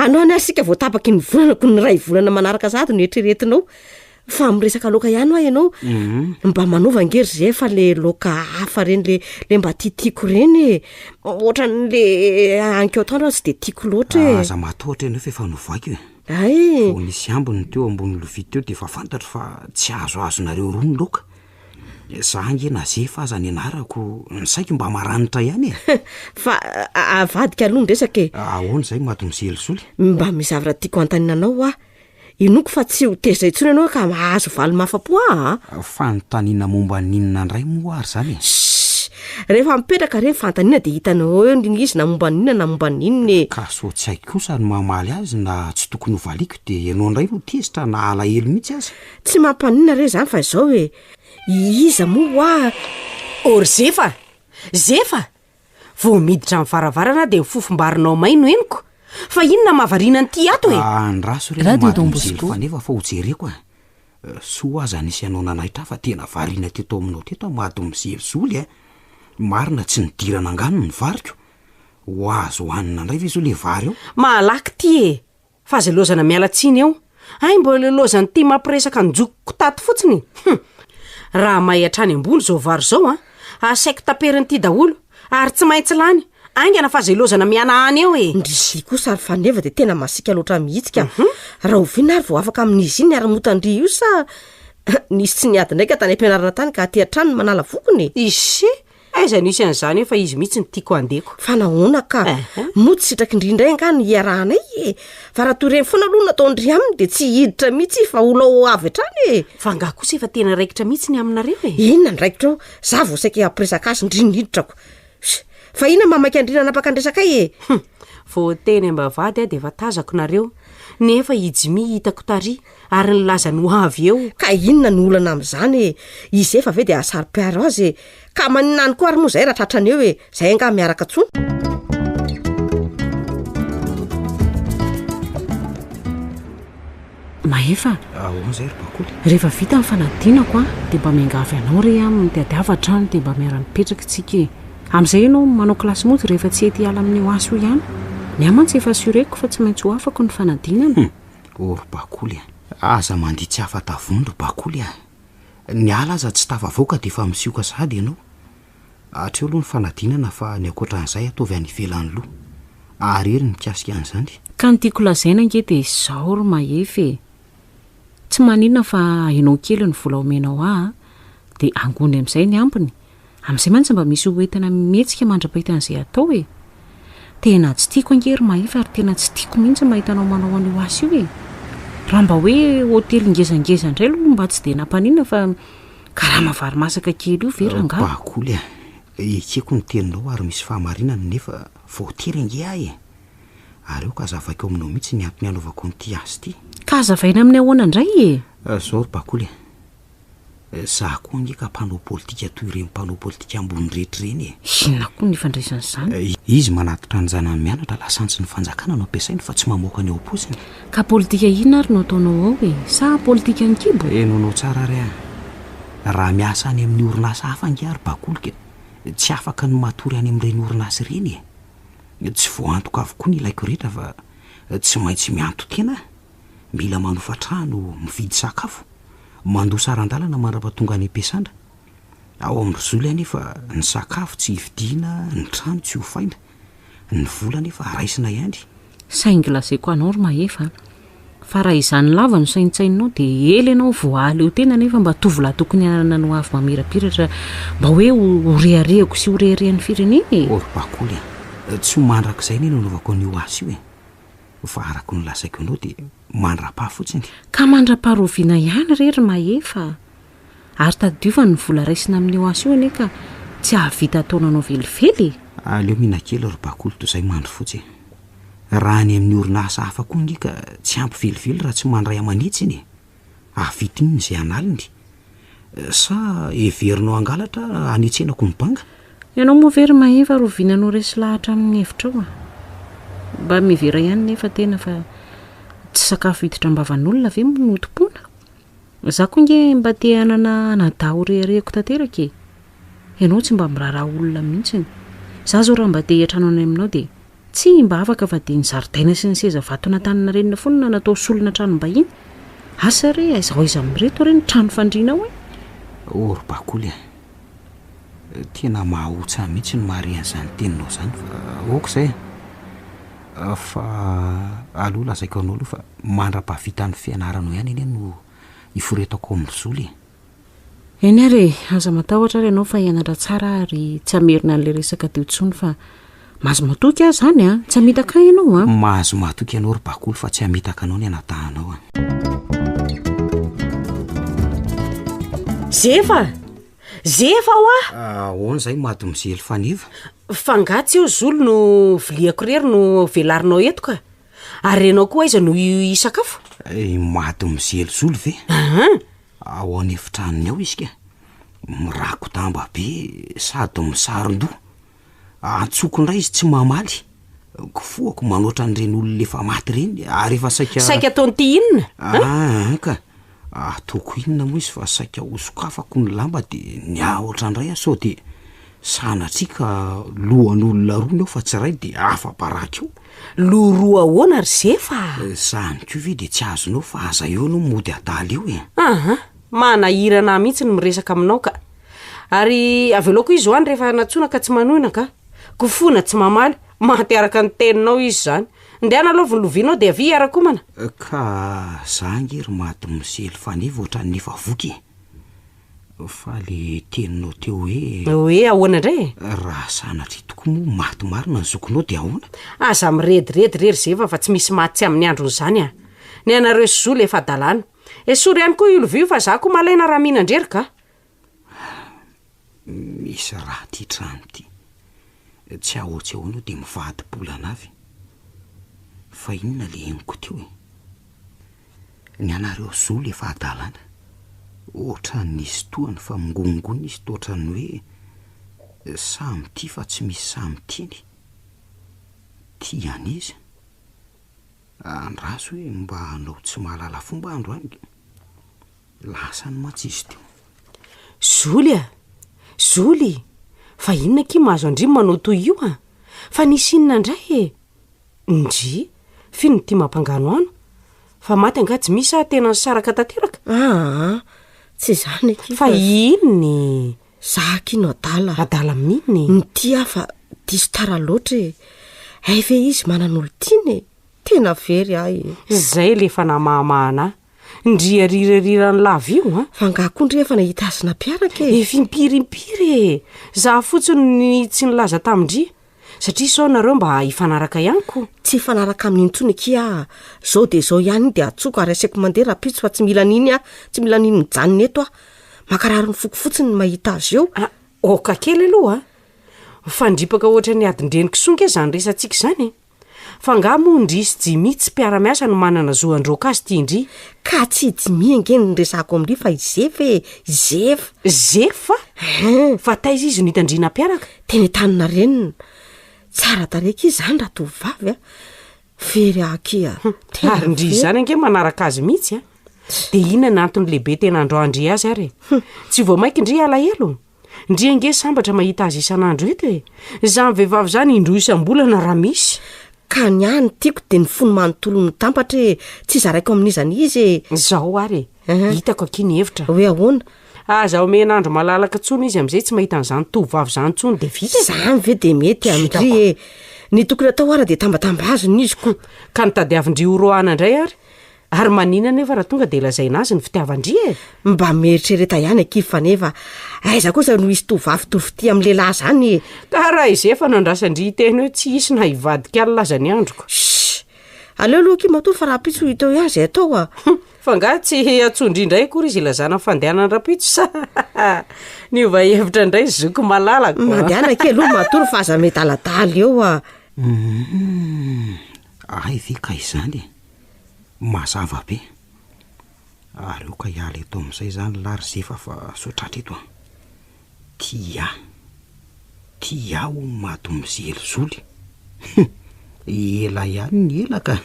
Anao anie isika vao tapaky ny volana ko ny iray volana manaraka sahady no eritreretinao. Fa miresaka laoka ihany hoa ianao. Mba manaova ange ry Zefa le laoka hafa reny le le mba tiatiako reny e! Ohatran'le aniko atoandro aho tsy de tiako loatra e! Aza matahotra ianao fa efa novaiko e! Hay! Vao nisy ambiny teo ambony lovia teo de efa fantatro fa tsy azoazonareo roa ny laoka. Za ange na zefa aza ny anarako, ny saiko mba maranitra ihany e! Fa avadika aloha ny resaka e! Ahoana izay mademoiselle Zoly? Mba misy zavatra tiako hanontaniana anao hoa. Inoako fa tsy ho tezitra intsony ianao ka mahazo valiny mahafa-po ahy a! Fanontaniana momba ny inona indray moa ary izany e? Shh! Rehefa mipetraka re ny fanontaniana dia hitanao eo ny izy na momba ny inona na momba ny inona e! Ka sao tsy haiko kosa ny mamaly azy na tsy tokony hovaliako dia ianao indray no tezitra na alahelo mihitsy aza. Tsy mampaninona re zany fa izao e! Iza moa hoa? Ô ry Zefa! Zefa! Vao miditra ny varavarana dia ny fofom-barinao may no henoko! Fa inona mahavariana an'ity ato e? Andraso re Radio Don mademoiselle Bosco. Faneva fa ho jereko a! Soa aza nisy anao nanaitra ahy fa tena variana teto aminao teto aho mademoiselle Zoly a! Marina tsy nidirana angano ny variko! Ho azo hohanina indray ve zao le vary ao? Mahalaky ty e! Fa aza lozana miala tsiny eo. Hay mbola lozan'ity mampiresaka an-jokiko tato fotsiny. Hum! Raha may hatrany ambony izao vary izao an, asaiko taperin'ity daholo, ary tsy maintsy lany. Haingana fa aza ilozana miana any eo e! Ndry kosa ry Faneva dia tena masiaka loatra mihitsy ka. Rahoviana ary vao afaka amin'izy iny ny haramotan-dry io sa nisy tsy niady indray ka tany am-pianarana tany ka aty an-trano no manala vokony e? Ise! Aiza no hisy an'izany eo fa izy mihitsy no tiako handeko. Fa nahoana ka? Moa tsy sitraky ndry indray angaha ny hiarahanay e? Fa raha toy ireny foana aloha no nataon-dry aminy dia tsy hiditra mihitsy fa ho lao avy hatrany e! Fa angaha kosa efa tena raikitra mihitsy ny aminareo e? Inona ny raikitra ao? Za vao saika hampiresaka azy ndry niditra-ko. Sh! Fa inona maha maika an-dry nanapaka ny resakay e? Hum! Vao teny am-bavahady aho dia efa tazako nareo, nefa i Jimmy hitako tary ary nilaza ny ho avy eo. Ka inona no olana amin'izany e? Izy efa ve dia hahasaro-piaro azy e? Ka maninona any koa ary moa zay raha tratrany eo e? Zay angaha miaraka tsony? Mahefa a! Ahoana izay ry Bakoly? Rehefa vita ny fanadinako a, dia mba miangavy anao re aho mitadiava trano dia mba miara-mipetraka tsika e! Amin'izay ianao manao kilasy mody rehefa tsy hety hiala amin'io asa io ihany. Ny ahy mantsy efa assureko fa tsy maintsy ho afako ny fanadinana. Hum! Oh ry Bakoly a! Aza mandia tsy afa-tavony ry Bakoly a! Ny ala aza tsy tafavoaka dia efa misioka sahady ianao. Hatreo aloha ny fanadinana fa ny ankoatran'izay ataovy any ivelan'ny loha. Ary hery ny mikasika an'izany. Ka ny tiako lazaina ange dia izao ry Mahefa e! Tsy maninona fa ahenao kely ny vola omenao ahy a! Dia angony amin'izay ny ambiny. Amin'izay mantsy mba misy ho entina mihetsika mandra-pahita an'izay atao e! Tena tsy tiako ange ry Mahefa ary tena tsy tiako mihitsy mahita anao manao an'io asa io e! Raha mba hoe hotely ngezangeza indray aloha mba tsy dia nampaninona fa karama vary masaka kely io ve rangaha? Bakoly a! Ekeko ny teninao ary misy fahamarinany nefa voatery ange aho e! Ary aoka hazavaiko aminao mihitsy ny antony hanaovako an'ity asa ity. Ka hazavaina amin'ny ahoana indray e? Izao ry Bakoly a! Za koa ange ka mpanao politika toy ireny mpanao politika ambony rehetra ireny e! Inona koa no ifandraisan'izany? Izy manatitra ny zanany mianatra, lasantsy ny fanjakana no ampiasainy fa tsy mamoaka ny ao am-paosiny. Ka politika inona ary no ataonao ao e? Sa politikan'ny kibo? Henoinao tsara ary aho. Raha miasa any amin'ny orinasa hafa ange aho ry Bakolika, tsy afaka ny matory any amin'ireny orinasa ireny e! Tsy voaantoka avokoa ny ilaiko rehetra fa tsy maintsy mianto-tena aho. Mila manofa trano, mividy sakafo, mandoa saran-dalana mandra-pahatonga any am-piasana. Ao amin-dry Zoly anefa ny sakafo tsy vidiana, ny trano tsy hofaina, ny vola anefa raisina ihany. Saingy lazaiko anao ry Mahefa a, fa raha izany lava no saintsaininao dia ela ianao vao hahaleo tena nefa mba tovolahy tokony hanana ny hoavy mamirapiratra mba hoe ho reharehako sy ho reharehan'ny firenena e! Ô ry Bakoly a, tsy ho mandrakizay anie no anaovako an'io asa io e! Fa araka ny lazaiko anao dia mandra-paha fotsiny. Ka mandra-paharoviana ihany re ry Mahefa a! Ary tadidio fa ny vola raisina amin'io asa io anie ka tsy hahavita ataonanao velively e! Aleo mihinan-kely ry Bakoly toy izay mandry fotsy e! Raha any amin'ny orinasa hafa koa ange ka tsy ampy velively raha tsy mandray aman'hetsiny e! Hahavita inona izay an'aliny? Sa heverinao hangalatra hanetsenako ny banga? Ianao moa ve ry Mahefa roviana no resy lahatra amin'ny hevitrao a? Mba mihevera ihany nefa tena fa tsy sakafo hiditra am-bavan'olona ve moa no tompoina? Za koa nge mba te hanana anadahy ho reharehako tanteraka e! Ianao tsy mba miraharaha olona mihitsiny. Za zao raha mba te hiantrano any aminao dia Tsy mba afaka fa dia ny zaridaina sy ny seza vaton'Antaninarenina foana no natao solona tranom-bahiny. Asa re, aiza ho aiza amin'ireto re ny trano fandriana ao e? Oh ry Bakoly a! Tena mahaotsa mihitsy ny mahare an'izany teninao izany fa ok izay a! Fa aleo lazaiko anao aloha fa mandra-pahavitan'ny fianaranao ihany anie no hiforetako ao amin'ny Zoly e! Eny ary e, aza matahotra ary ianao fa hianatra tsara aho ary tsy hamerina an'ilay resaka teo intsony fa mahazo matoky aho izany an, tsy hamitaka ahy ianao an. Mahazo matoky ianao ry Bakoly fa tsy hamitaka anao ny anadahinao an. Zefa! Zefa hoa! Ahoana izay mademoiselle Faneva? Fa nga tsy eo Zolo no viliako irery no velarinao eto ka! Ary ianao koa aiza no hisakafo? I mademoiselle Zolo ve? Ahan! Ao an'efitranony ao izy ka, mirako-damba be sady misaron-doha. Antsoiko indray izy tsy mamaly. Kifohako manoatra an'ireny olona efa maty ireny ary efa saika. Saika ataon'ity inona? Aa ka, ataoko inona moa izy fa saika hosokafako ny lamba dia niahotra indray aho sao dia sanatria ka lohan'olona roa ny ao fa tsy iray dia afa-baraka eo. Loha roa ahoana ry Zefa a? Zany koa ve dia tsy azonao fa aza eo ianao mody adala eo e! Aha, manahirana ahy mihitsy ny miresaka aminao ka! Ary avelao koa izy ho any rehefa nantsoina ka tsy manohina ka! Kofona tsy mamaly, maty araka ny teninao izy izany. Ndehana aloha ny lovianao dia avia hiara-komana. Ka za ange ry mademoiselle Faneva ohatran'ny efa voky e! Fa le teninao teo hoe. Hoe ahoana indray e? Raha sanatria tokoa moa maty marina ny zokinao dia ahoana? Aza mirediredy re ry Zeva fa tsy misy maty tsy amin'ny androny izany a! Ny anareo sy Zo le efa hadalana. Esory ihany koa io lovia io fa za koa malaina raha mihinan-drery ka! Misy raha ity trano ity. Tsy ahoa tsy ahoana io dia mivadi-bolana avy. Fa inona le henoko teo e? Ny anareo zoly efa hadalana. Ohatran'ny nisy tohany fa mingonongona izy toa ohatran'ny hoe samy tia fa tsy misy samy tiany. Tia an'iza? Andraso hoe mba hanao tsy mahalala fomba androany. Lasany mantsy izy teo. Zoly a! Zoly! Fa inona akia mahazo an-dry manao toy io a? Fa nisy inona indray e? Ndry, f'inona ity mampanganohano? Fa maty angaha tsy misy sa tena nisaraka tanteraka? Aa, tsy izany akia fa. Fa inona e? Za akia no adala. Adala amin'inona e? Nitia aho fa diso tara loatra e. Hay ve izy manan'olon-tiana e? Tena very aho e. Izay le efa namahamahana ahy. Ndry arirariran'ny lava io an! Fa angaha koa ndry efa nahita azy nampiaraka e? Efa impiry impiry e! Za fotsiny ny tsy nilaza tamin-dry. Satria sao nareo mba hifanaraka ihany ko. Tsy hifanaraka aminy intsony akia aho, zao dia zao ihany iny dia atsoko ary asaiko mandeha rahampitso fa tsy mila an'iny aho, tsy mila an'iny mijanona eto aho. Mankarary ny foko fotsiny ny mahita azy eo. Ah, oka kely aloha a! Mifandripaka ohatran'ny adin-dreny kisoa nge zany resatsika izany e! Fa angaha moa ndry sy Jimmy tsy mpiara-miasa no manana zo handroaka azy ty ndry? Ka tsy i Jimmy ange no resahako amin-dry fa i Zefa e! I Zefa! Zefa? Fa taiza izy no hitan-dry nampiaraka? Teny Antaninarenina. Tsara tarehy akia izany raha tovovavy a! Very ahy akia! Tena Ary ndry very. izany ange manaraka azy mihitsy a! Dia inona ny antony lehibe tena androan-dry azy ary e? Tsy vao mainka ndry alahelo? Ndry ange sambatra mahita azy isan'andro eto e! Izany vehivavy izany indroa isam-bolana raha misy. Ka ny ahy ny tiako dia ny fony manontolo mitambatra e! Tsy zaraiko amin'iza n'iza e! Izao ary e! Hitako akia ny hevitra. Hoe ahoana? Aza omena andro malalaka intsony izy amin'izay tsy mahita an'izany tovovavy izany intsony dia vita e! Izany ve dia mety amin-dry e! Ny tokony atao ara dia tambatambazina izy ko! Ka ny tadiavin-dry ho roahana indray ary? Ary maninona anefa raha tonga dia lazaina azy ny fitiavan-dry e? Mba mieritrereta ihany akia Faneva, aiza kosa no hisy tovovavy toa fitia amin'ny lehilahy izany e? Ka raha izay efa nandrasan-dry hiteny hoe tsy hisy na hivadika alina aza ny androko. Shh! Aleo aloha akia matory fa rahampitso ho hita eo ihany izay atao a! Hum! Fa angaha tsy antsoin-dry indray akory izy hilazana ny fandehanany rahampitso sa? Niova hevitra indray zoky malalako a! Mandehana akia aloha matory fa aza miadaladala eo a! Hum! Hay ve ka izany e! Mazava be. Aleo ka hiala eto amin'izay izany lahy ry Zefa fa sao tratra eto an. Tia ahy. Tia ahy hono madomozely Zoly. Hum! Ela ihany ny ela ka.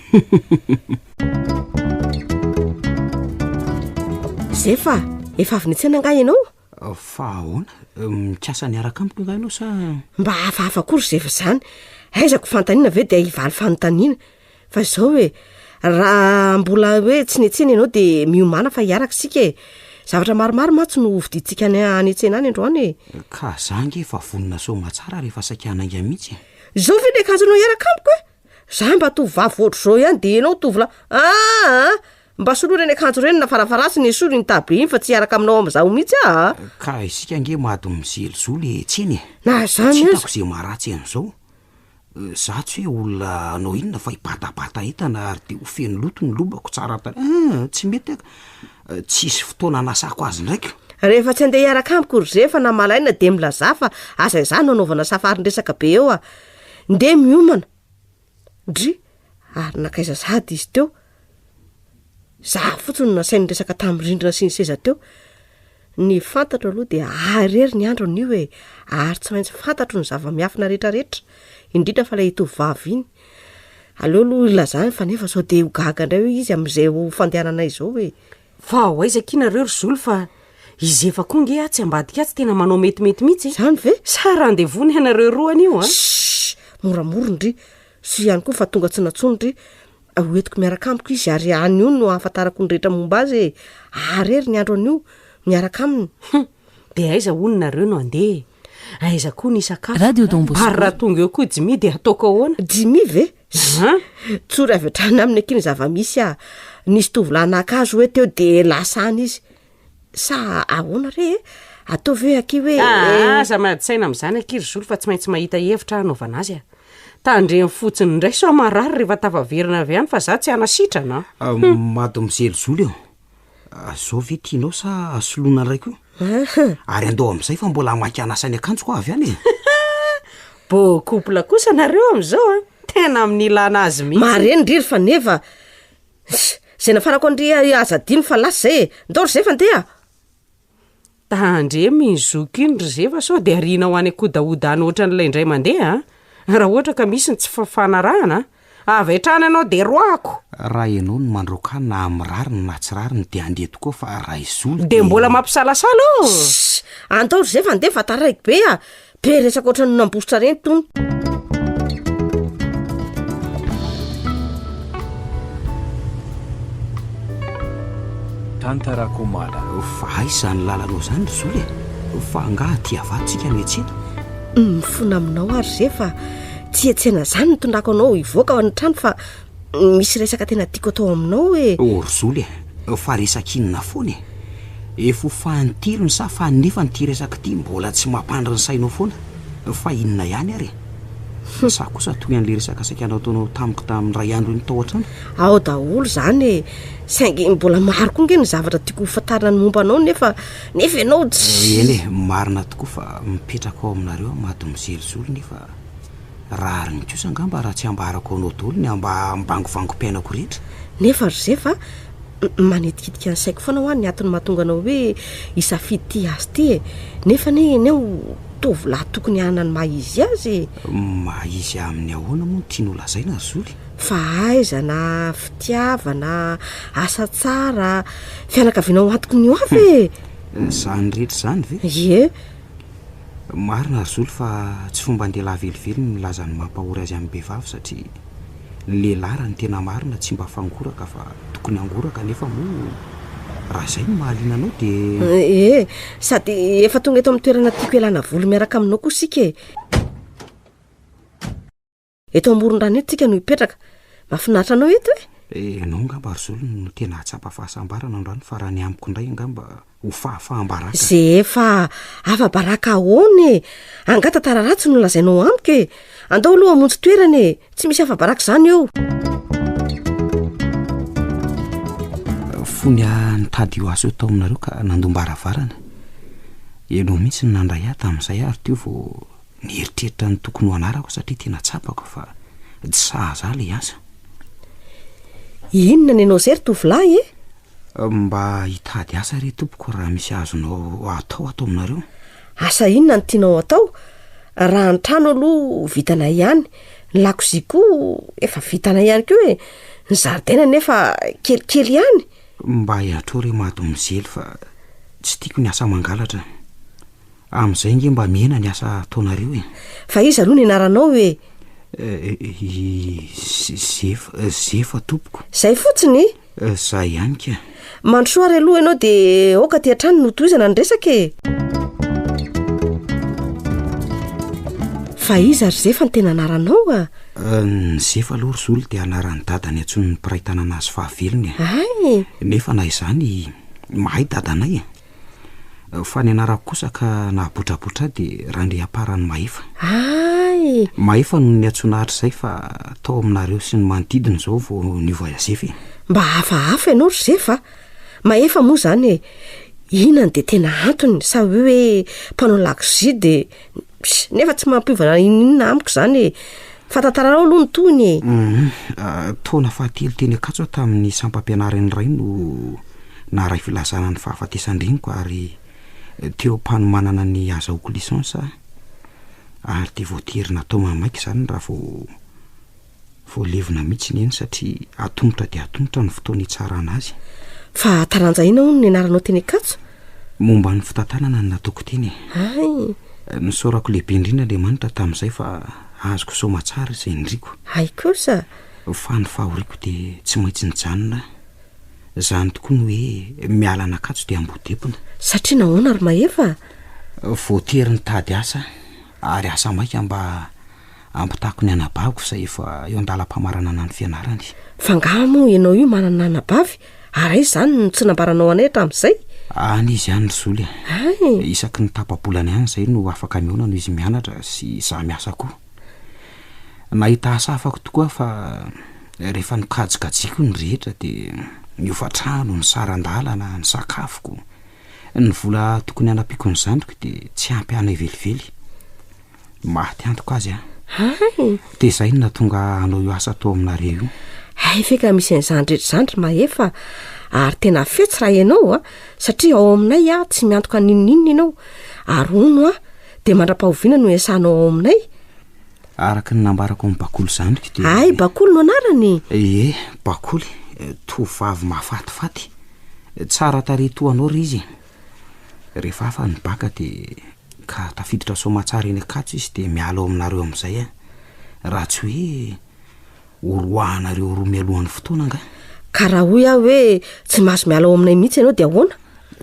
Zefa, efa avy niantsena angaha ianao? Fa ahoana? Mikasa ny hiaraka amiko angaha ianao sa? Mba hafahafa koa ry Zefa izany. Aiza ko fanontaniana ve dia hivaly fanontaniana. Fa izao e, raha mbola hoe tsy niantsena ianao dia miomàna fa hiaraka isika e. Zavatra maromaro mantsy no hovidiantsika any any an-tsena any androany e. Ka za ange efa vonona soamatsara ary efa saika hanainga mihitsy e. Izao ve ny akanjonao hiaraka amiko e? Za mba tovovavy ohatr'izao ihany dia ianao tovolahy aa! Mba soloy ireny akanjo ireny na farafaharatsiny esory iny tabe iny fa tsy hiaraka aminao amin'izao mihitsy aho a! Ka isika ange madomizelizoly e tsena e! Na izany Tsy aza. hitako izay maharatsy an'izao. Za tsy hoe olona hanao inona fa hibatabata entana ary dia ho feno loto ny lobako tsara tarehy ah! Tsy mety aka! Tsisy fotoana hanasako azy ndraiky. Rehefa tsy andeha hiaraka amiko ry zefa na malaina dia milazà fa aza izaho no anaovana safarin-dresaka be eo a! Ndeha miomana. Dry, ary nankaiza sahady izy teo? Za fotsiny no nasainy niresaka tamin'ny rindrina sy ny seza teo. Ny fantatro aloha dia ahy irery ny andro anio e, ary tsy maintsy fantatro ny zava-miafina rehetrarehetra, indrindra fa ilay tovovavy iny. Aleo aloha ilazany fa nefa sao dia ho gaga indray hoy izy amin'izay ho fandehananay izao e. Fa ao aiza akia nareo ry Zoly fa i Zefa koa nge atsy ambadika atsy tena manao metimety mihitsy e. Zany ve? Sa rendez-vous ny anareo roa anio an? Shh! Moramora ndry, soa ihany koa fa tonga tsy nantsoiny ndry. Ho entiko miaraka amiko izy ary anio no ahafantarako ny rehetra momba azy e! Arery ny andro anio miaraka aminy. Hum! Dia aiza hono nareo no handeha e? Aiza koa ny hisakafo? Radio Don Bosco. Ary raha tonga eo koa i Jimmy dia ataoko ahoana? Jimmy ve? An? Tsory avy hatrany aminy akia ny zava-misy ah! Nisy tovolahy naka azy hoe teo dia lasa any izy. Sa ahoana re e? Ataovy hoe akia hoe. Aa, aza miady saina amin'izany akia ry Zoly fa tsy maintsy mahita hevitra aho hanaovana azy a! Tandremo fotsiny indray sao marary rehefa tafaverina avy any fa za tsy hanasitrana an! Mademoiselle Zoly ô, zao ve tianao sa soloina indray koa? Ary andao amin'izay fa mbola hamaky hanasa ny akanjoko aho avy any e! Beau couple kosa nareo amin'izao an! Tena amin'ny ilana azy mihitsy. Mareny ndry ry Faneva! Zay nafarako an-dry aza adino fa lasa zay e! Ndao ry Zefa ndeha! Tandremo iny zoky iny ry Zefa sao dia arianao any an-kodahoda any ohatran'ilay indray mandeha a! Raha ohatra ka misy ny tsy fifanarahana a! Avy hatrany ianao dia roahako! Raha ianao no mandroaka ahy na amin'ny rariny na tsy rariny dia handeha tokoa fa raha i Zoly Dia mbola mampisalasala ô! Ssss! Andao ry Zefa ndeha fa taraiky be a! Be resaka ohatran'ny nambositra reny tony. Tantarakomala. Fa aiza izany lalanao izany ry Zoly e? Fa angaha aty Avato-tsika no hiantsena? Mifona aminao aho ry Ze fa tsy hiantsena izany no nitondrako anao hivoaka ny trano fa misy resaka tena tiako atao aminao e! Oh ry Zoly e! Fa resaka inona foana e? Efa ho fanintelony sa faninefany ity resaka ity mbola tsy mampandry ny sainao foana? Fa inona ihany ary e? Sa kosa toy an'ilay resaka saika nataonao tamiko tamin'ny iray andro iny tao an-trano? Ao daholo izany e! Saingy mbola maro koa nge ny zavatra tiako ho fantarina ny momba anao nefa nefa ianao tsy. Eny e, marina tokoa fa mipetraka ao aminareo aho mademoiselle Zoly nefa. Rariny kosa angamba raha tsy ambarako anao daholo ny amba ambangovangom-piainako rehetra. Nefa ry Zefa a, manitikitika ny saiko foana hoa ny antony mahatonga anao hoe hisafidy ity asa ity e! Nefa anie ianao tovolahy tokony hanana ny maha izy azy e! Maha izy amin'ny ahoana moa no tianao lazaina ry Zoly? Fahaizana, fitiavana, asa tsara, fianakaviana ho antoky ny ho avy e! Izany rehetra izany ve? Ie. Marina ry Zoly fa tsy fomban-dehilahy velively ny milaza ny mampahory azy amin'ny behivavy satria ny lehilahy raha ny tena marina tsy mba fangoraka fa tokony hangoraka nefa moa raha izay no mahaliana anao dia. Ie, sady efa tonga eto amin'ny toerana tiako hialana voly miaraka aminao koa isika e. Eto amoron-drano eto tsika no hipetraka. Mahafinaritra anao eto e? Ianao angamba ry Zolo no tena hahatsapa fahasambarana androany fa raha ny amiko indray angamba ho fahafaham-baraka. Zefa, afa-baraka ahoana e? Angaha tantara ratsy no lazainao amiko e? Andao aloha hamonjy toerana e! Tsy misy afa-baraka izany eo. Fony aho nitady io asa io tao aminareo ka nandom-baravarana. Ianao mihitsy no nandray ahy tamin'izay ary teo vao Nieritreritra ny tokony ho anarako satria tena tsapako fa tsy sahaza ahy ilay asa. Inona ny anao izay ry tovolahy e? Mba hitady asa re tompoko raha misy azonao atao ato aminareo. Asa inona no tianao atao? Raha ny trano aloha vitanay ihany, ny lakozia koa efa vitanay ihany koa e, ny zaridaina nefa kelikely ihany. Mba iantrao re madomizely fa tsy tiako ny asa mangalatra. Amin'izay ange mba mihena ny asa ataonareo e. Fa iza aloha ny anaranao e? I Zefa, Zefa tompoko. Zay fotsiny? Zay ihany ka. Mandrosoa ary aloha ianao dia aoka aty an-trano no tohizana ny resaka e. Fa iza ry Zefa no tena anaranao a? Ny Zefa aloha ry Zoly dia anaran'i dada niantsoan'ny mpiray tanàna azy fahavelony e. Hay! Nefa na izany, mahay dadanay e. Fa ny anarako kosa ka nahabotrabotra ahy dia Randriamparany Mahefa. Hay! Mahefa no niantsoana hatrizay fa tao aminareo sy ny manodidina izao vao niova Zefa e. Mba hafahafa ianao ry Zefa a! Mahefa moa izany e! Inona no dia tena antony sa hoe hoe mpanao lakozia dia Nefa tsy mampiova na inona amiko izany e! Fa tantaranao aloha ny tohiny e! Hum, taona fahatelo teny Ankatso aho tamin'ny sampam-pianaran'ny ray no naharay filazana ny fahafatesan-dreniko ary teo am-panomanana ny hazahoako licence aho ary dia voatery natao maimaika izany raha vao Voalevina mihitsy neny satria atomotra dia atomotra ny fotoana hitsarana azy. Fa taranja inona hono no nianaranao teny Ankatso? Momba ny fitantanana no nataoko teny e. Hay! Nisaorako lehibe indrindra Andriamanitra tamin'izay fa azoko soamatsara izay niriko. Hay kosa! Fa ny fahoriako dia tsy maintsy nijanona aho. Izany tokoa no hoe miala an'Ankatso dia Ambodepona. Satria nahoana ry Mahefa? Voatery nitady asa aho ary asa maika mba Ampitako ny anabaviko izay efa eo an-dalam-pamaranana ny fianarany. Fa angaha moa ianao io manana anabavy? Ary aiza izany no tsy nambaranao anay hatramin'izay? Any izy any ry Zoly a! Hay! Isaky ny tapa-bolana ihany izay no afaka mihaona noho izy mianatra sy izaho miasa koa. Nahita asa afako tokoa aho fa rehefa nokajikajiko ny rehetra dia ny hofantrano, ny saran-dalana, ny sakafoko, ny vola tokony hanampiako ny zandriko dia tsy ampy anay velively. Maty antoka azy an! Hay! Dia izay no nahatonga hanao io asa atao aminareo io. Hay ve ka misy an'izany rehetra izany ry Mahefa a! Ary tena fetsy raha ianao a! Satria ao aminay a, tsy miantoka n'inon'inona ianao. Ary hono a, dia mandra-pahoviana no hiasanao ao aminay? Araka ny nambarako amin'i Bakoly zandriko dia. Hay, Bakoly no anarany? Ie, Bakoly, tovovavy mahafatifaty. Tsara tarehy toa anao re izy e! Rehefa hafa ny baka dia ka tafiditra soamatsara eny Ankatso izy dia miala ao aminareo amin'izay aho. Raha tsy hoe horoahanareo roa mialohan'ny fotoana angaha. Ka raha hoy aho hoe tsy mahazo miala ao aminay mihitsy ianao dia ahoana?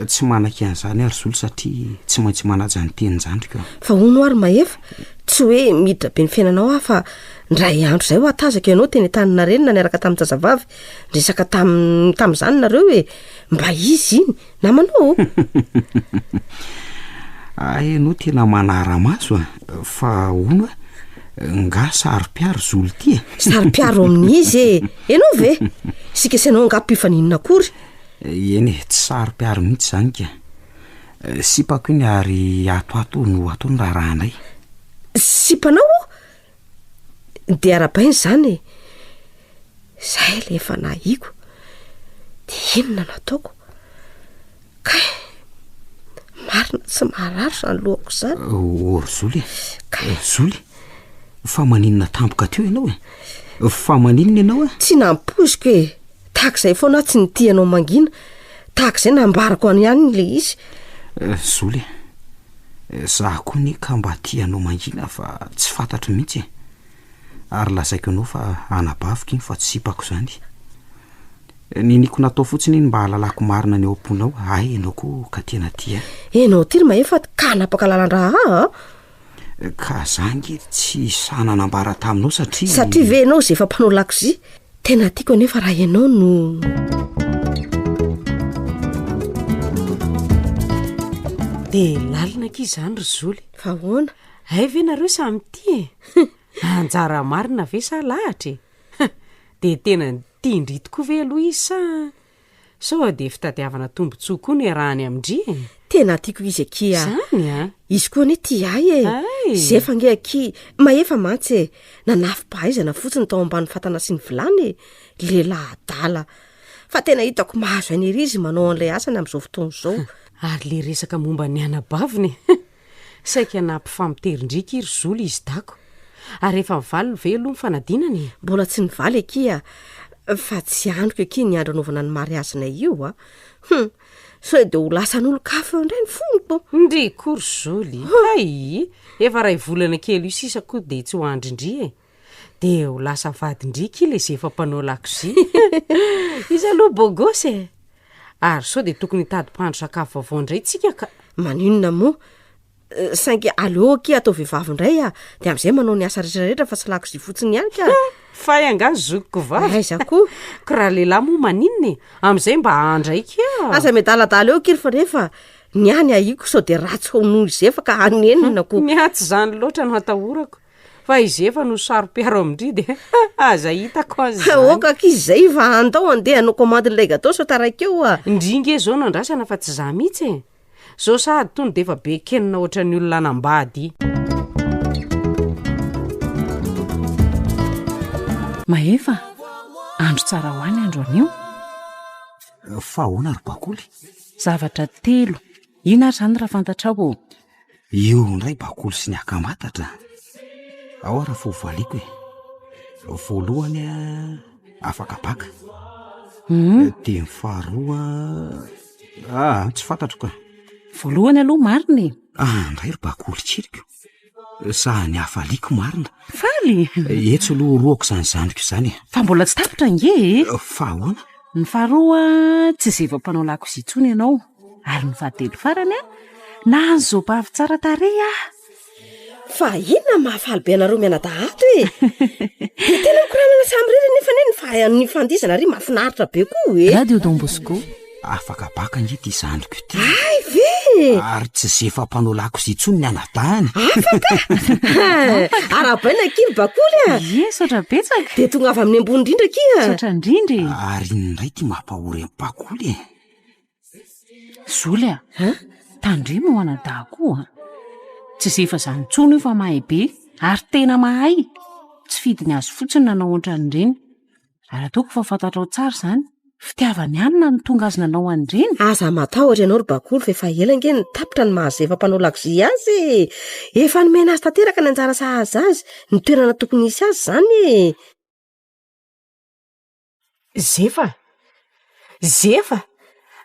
Tsy manaiky an'izany aho ry Zolo satria tsy maintsy manaja ny tenin-jandriko aho. Fa hono hoa ry Mahefa, tsy hoe miditra be ny fiainanao aho fa indray andro izay hoa tazako ianao teny Antaninarenina niaraka tamin-jazavavy, niresaka tam tamin'izany nareo e! Mba iza iny? Namanao ô! Hay ianao tena manara-maso a! Fa hono a, nga saro-piaro Zolo ty e? Saro-piaro amin'iza e? Ianao ve? Isika sy ianao angaha mpifaninona akory? Eny e, tsy saro-piaro mihitsy izany ka. Sipako iny ary ato ato no atao ny raharahanay. Sipanao? Dia arahabaina izany e! Izay ilay efa nahiko. Dia inona no ataoko? Kay! Marina tsy maharary izany lohako izany. Oh ry Zoly e! Kay! Zoly! Fa maninona tampoka teo ianao e? Fa maninona ianao e? Tsy nampoiziko e! Tahaka izay foana aho tsy nitia anao mangina. Tahaka izay nambarako an'i ihany ilay izy. Zoly e! Za koa anie ka mba tia anao mangina fa tsy fantatro mihitsy e! Ary lazaiko anao fa anabaviko iny fa tsy sipako izany. Niniako natao fotsiny iny mba hahalalako marina ny ao am-ponao, hay ianao koa ka tena tia ahy. Enao ity ry Mahefa ka hanapaka lalan-draharaha a! Ka za nge tsy sahy nanambara taminao satria. Satria ve ianao zefa mpanao lakozia? Tena tiako anefa raha ianao no. Dia lalina akia izany ry Zoly. Fa ahoana? Hay ve nareo samy tia e? Anjara marina ve sa lahatra e? Dia tena tia ndry tokoa ve aloha izy sa sao dia fitadiavana tombontsoa koa no iarahany amin-dry e? Tena tiako izy akia a! Izany a! Izy koa anie tia ahy e! Hay! Zefa ange akia, mahefa mantsy e! Nanafim-pahaizana fotsiny tao ambany fatana sy ny vilany e! Lehilahy adala! Fa tena hitako mahazo aina ery izy manao an'ilay asany amin'izao fotoana izao. Ary le resaka momba ny anabaviny e! Saika nampifamiterin-driaka i ry Zoly izy dako. Ary efa nivaly ve aloha ny fanadinana e? Mbola tsy nivaly akia fa tsy andriko akia ny andro anaovana ny mariazinay io a! Hum! Sao dia ho lasan'olon-kafa eo indray ny foniko. Ndry koa ry Zoly! Hay! Efa iray volana kely io sisa koa dia tsy ho andrin-dry e! Dia ho lasa vadin-dry kia ilay zefa mpanao lakozia. Izy aloha beau gosse e! Ary sao dia tokony hitady mpahandro sakafo vaovao indray tsika ka. Maninona moa? Saingy aleo akia atao vehivavy indray a! Dia amin'izay manao ny asa rehetra rehetra fa tsy lakozia fotsiny ihany ka. Fay angaha ny zokiko vavy? Aiza koa? Ko raha lehilahy moa maninona e? Amin'izay mba handraiky a! Aza miadaladala eo akia ry Fanefa, ny ahy ny ahiako sao dia ratsy ho noho i Zefa ka hanenina ko. Ny ahy tsy izany loatra no atahorako. Fa i Zefa no saro-piaro amin-dry dia aza hitako aza izany. Ok akia izay fa andao andeha hanao commande-n'ilay gateau sao taraiky eo a! Ndry nge zao no andrasana fa tsy za mihitsy e! Zao sahady tony de efa be kenina ohatran'ny olona hanambady. Mahefa, andro tsara ho ahy ny andro anio. Fa ahoana ry Bakoly? Zavatra telo. Inona ary izany raha fantatrao ô? Io indray bakoly sy ny akamatatra. Ao ary fa ho valiako e. Voalohany afaka baka. Hum. Dia ny faharoa ah tsy fantatro ka. Voalohany aloha marina e. Ah indray ry bakoly keliko. Sa ny hafaliako marina. Faly? Etsy aloha orohako izany zandriko izany e. Fa mbola tsy tapitra ange e. Fa ahoana? Ny faharoa tsy zevo mpanao lakozia intsony ianao. Ary ny fahatelo farany an, nahazo zobavy tsara tarehy aho. Fa inona no mahafaly be anareo mianadahy ato e? Dia tena mikoranana samy irery anefa anie ny faha- ny fandihizana ary mahafinaritra be koa e. Radio Don Bosco. Afaka baka ange ity zandriko ity. Hay ve! Ary tsy zefa mpanao lakozia intsony ny anadahiny. Afaka! Arahabaina akia ry Bakoly a! Ie, saotra betsaka. Dia tonga avy amin'ny ambony indrindra akia. Saotra indrindra e. Ary inona indray ity mampahory an'i Bakoly e? Zoly a! Tandremo io anadahako io a! Tsy zefa izany intsony io fa mahay be ary tena mahay. Tsy fidiny azy fotsiny nanao ohatran'ireny. Ary ataoko fa fantatrao tsara izany. Fitiavany hanina no tonga azy nanao an'ireny. Aza matahotra ianao ry Bakoly fa efa ela ange no tapitra ny maha zefa mpanao lakozia azy e! Efa nomena azy tanteraka ny anjara sahaza azy, ny toerana tokony hisy azy izany e! Zefa! Zefa!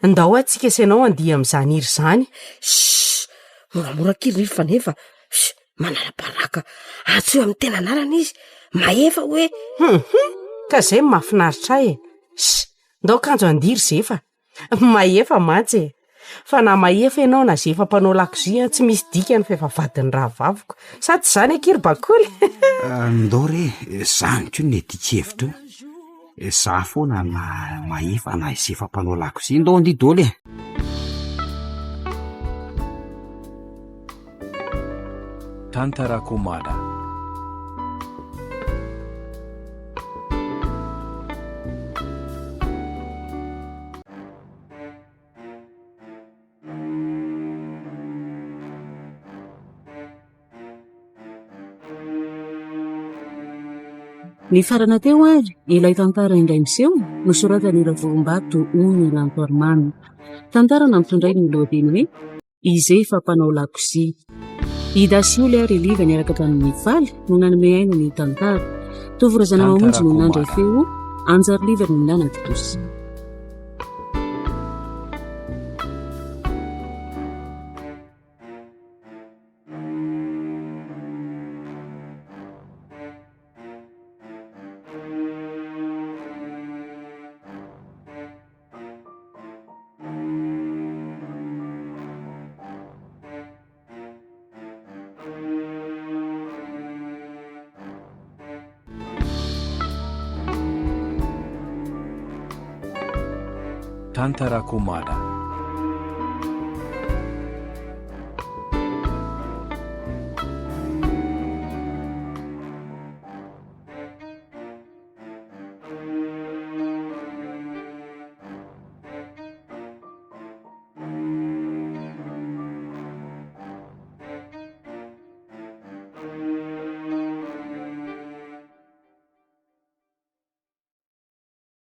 Ndao atsika sy ianao handihy amin'izany hira izany. Shh! Moramora kely ry Faneva. Shh! Manala baraka. Antsoy amin'ny tena anarana izy. Mahefa hoe. Hum hum! Ka izay no mahafinaritra ahy e! Shh! Ndao kanjo handihy ry Zefa. Mahefa mantsy e! Fa na mahefa ianao na zefa mpanao lakozia tsy misy dikany fa efa vadin'ny rahavaviko. Sa tsy izany akia ry Bakoly? Ndao re, zany koa ny adikevitra eo. Za foana na mahefa na zefa mpanao lakozia. Ndao andihy daholo e! Tantarakomada. Nifarana teo ary ilay tantara indray miseho nosoratan'i Ravorombato Ony Lantoarimamy. Tantara nampitondrainy ny lohateny hoe I Zefa mpanao lakozia. I Dasioly ary i Liva niaraka tamin'i Faly no nanome aina ny tantara. Tovo Razanamamonjy no nandray feo, Anjary Liva no nanatontosa. Tantara Komada.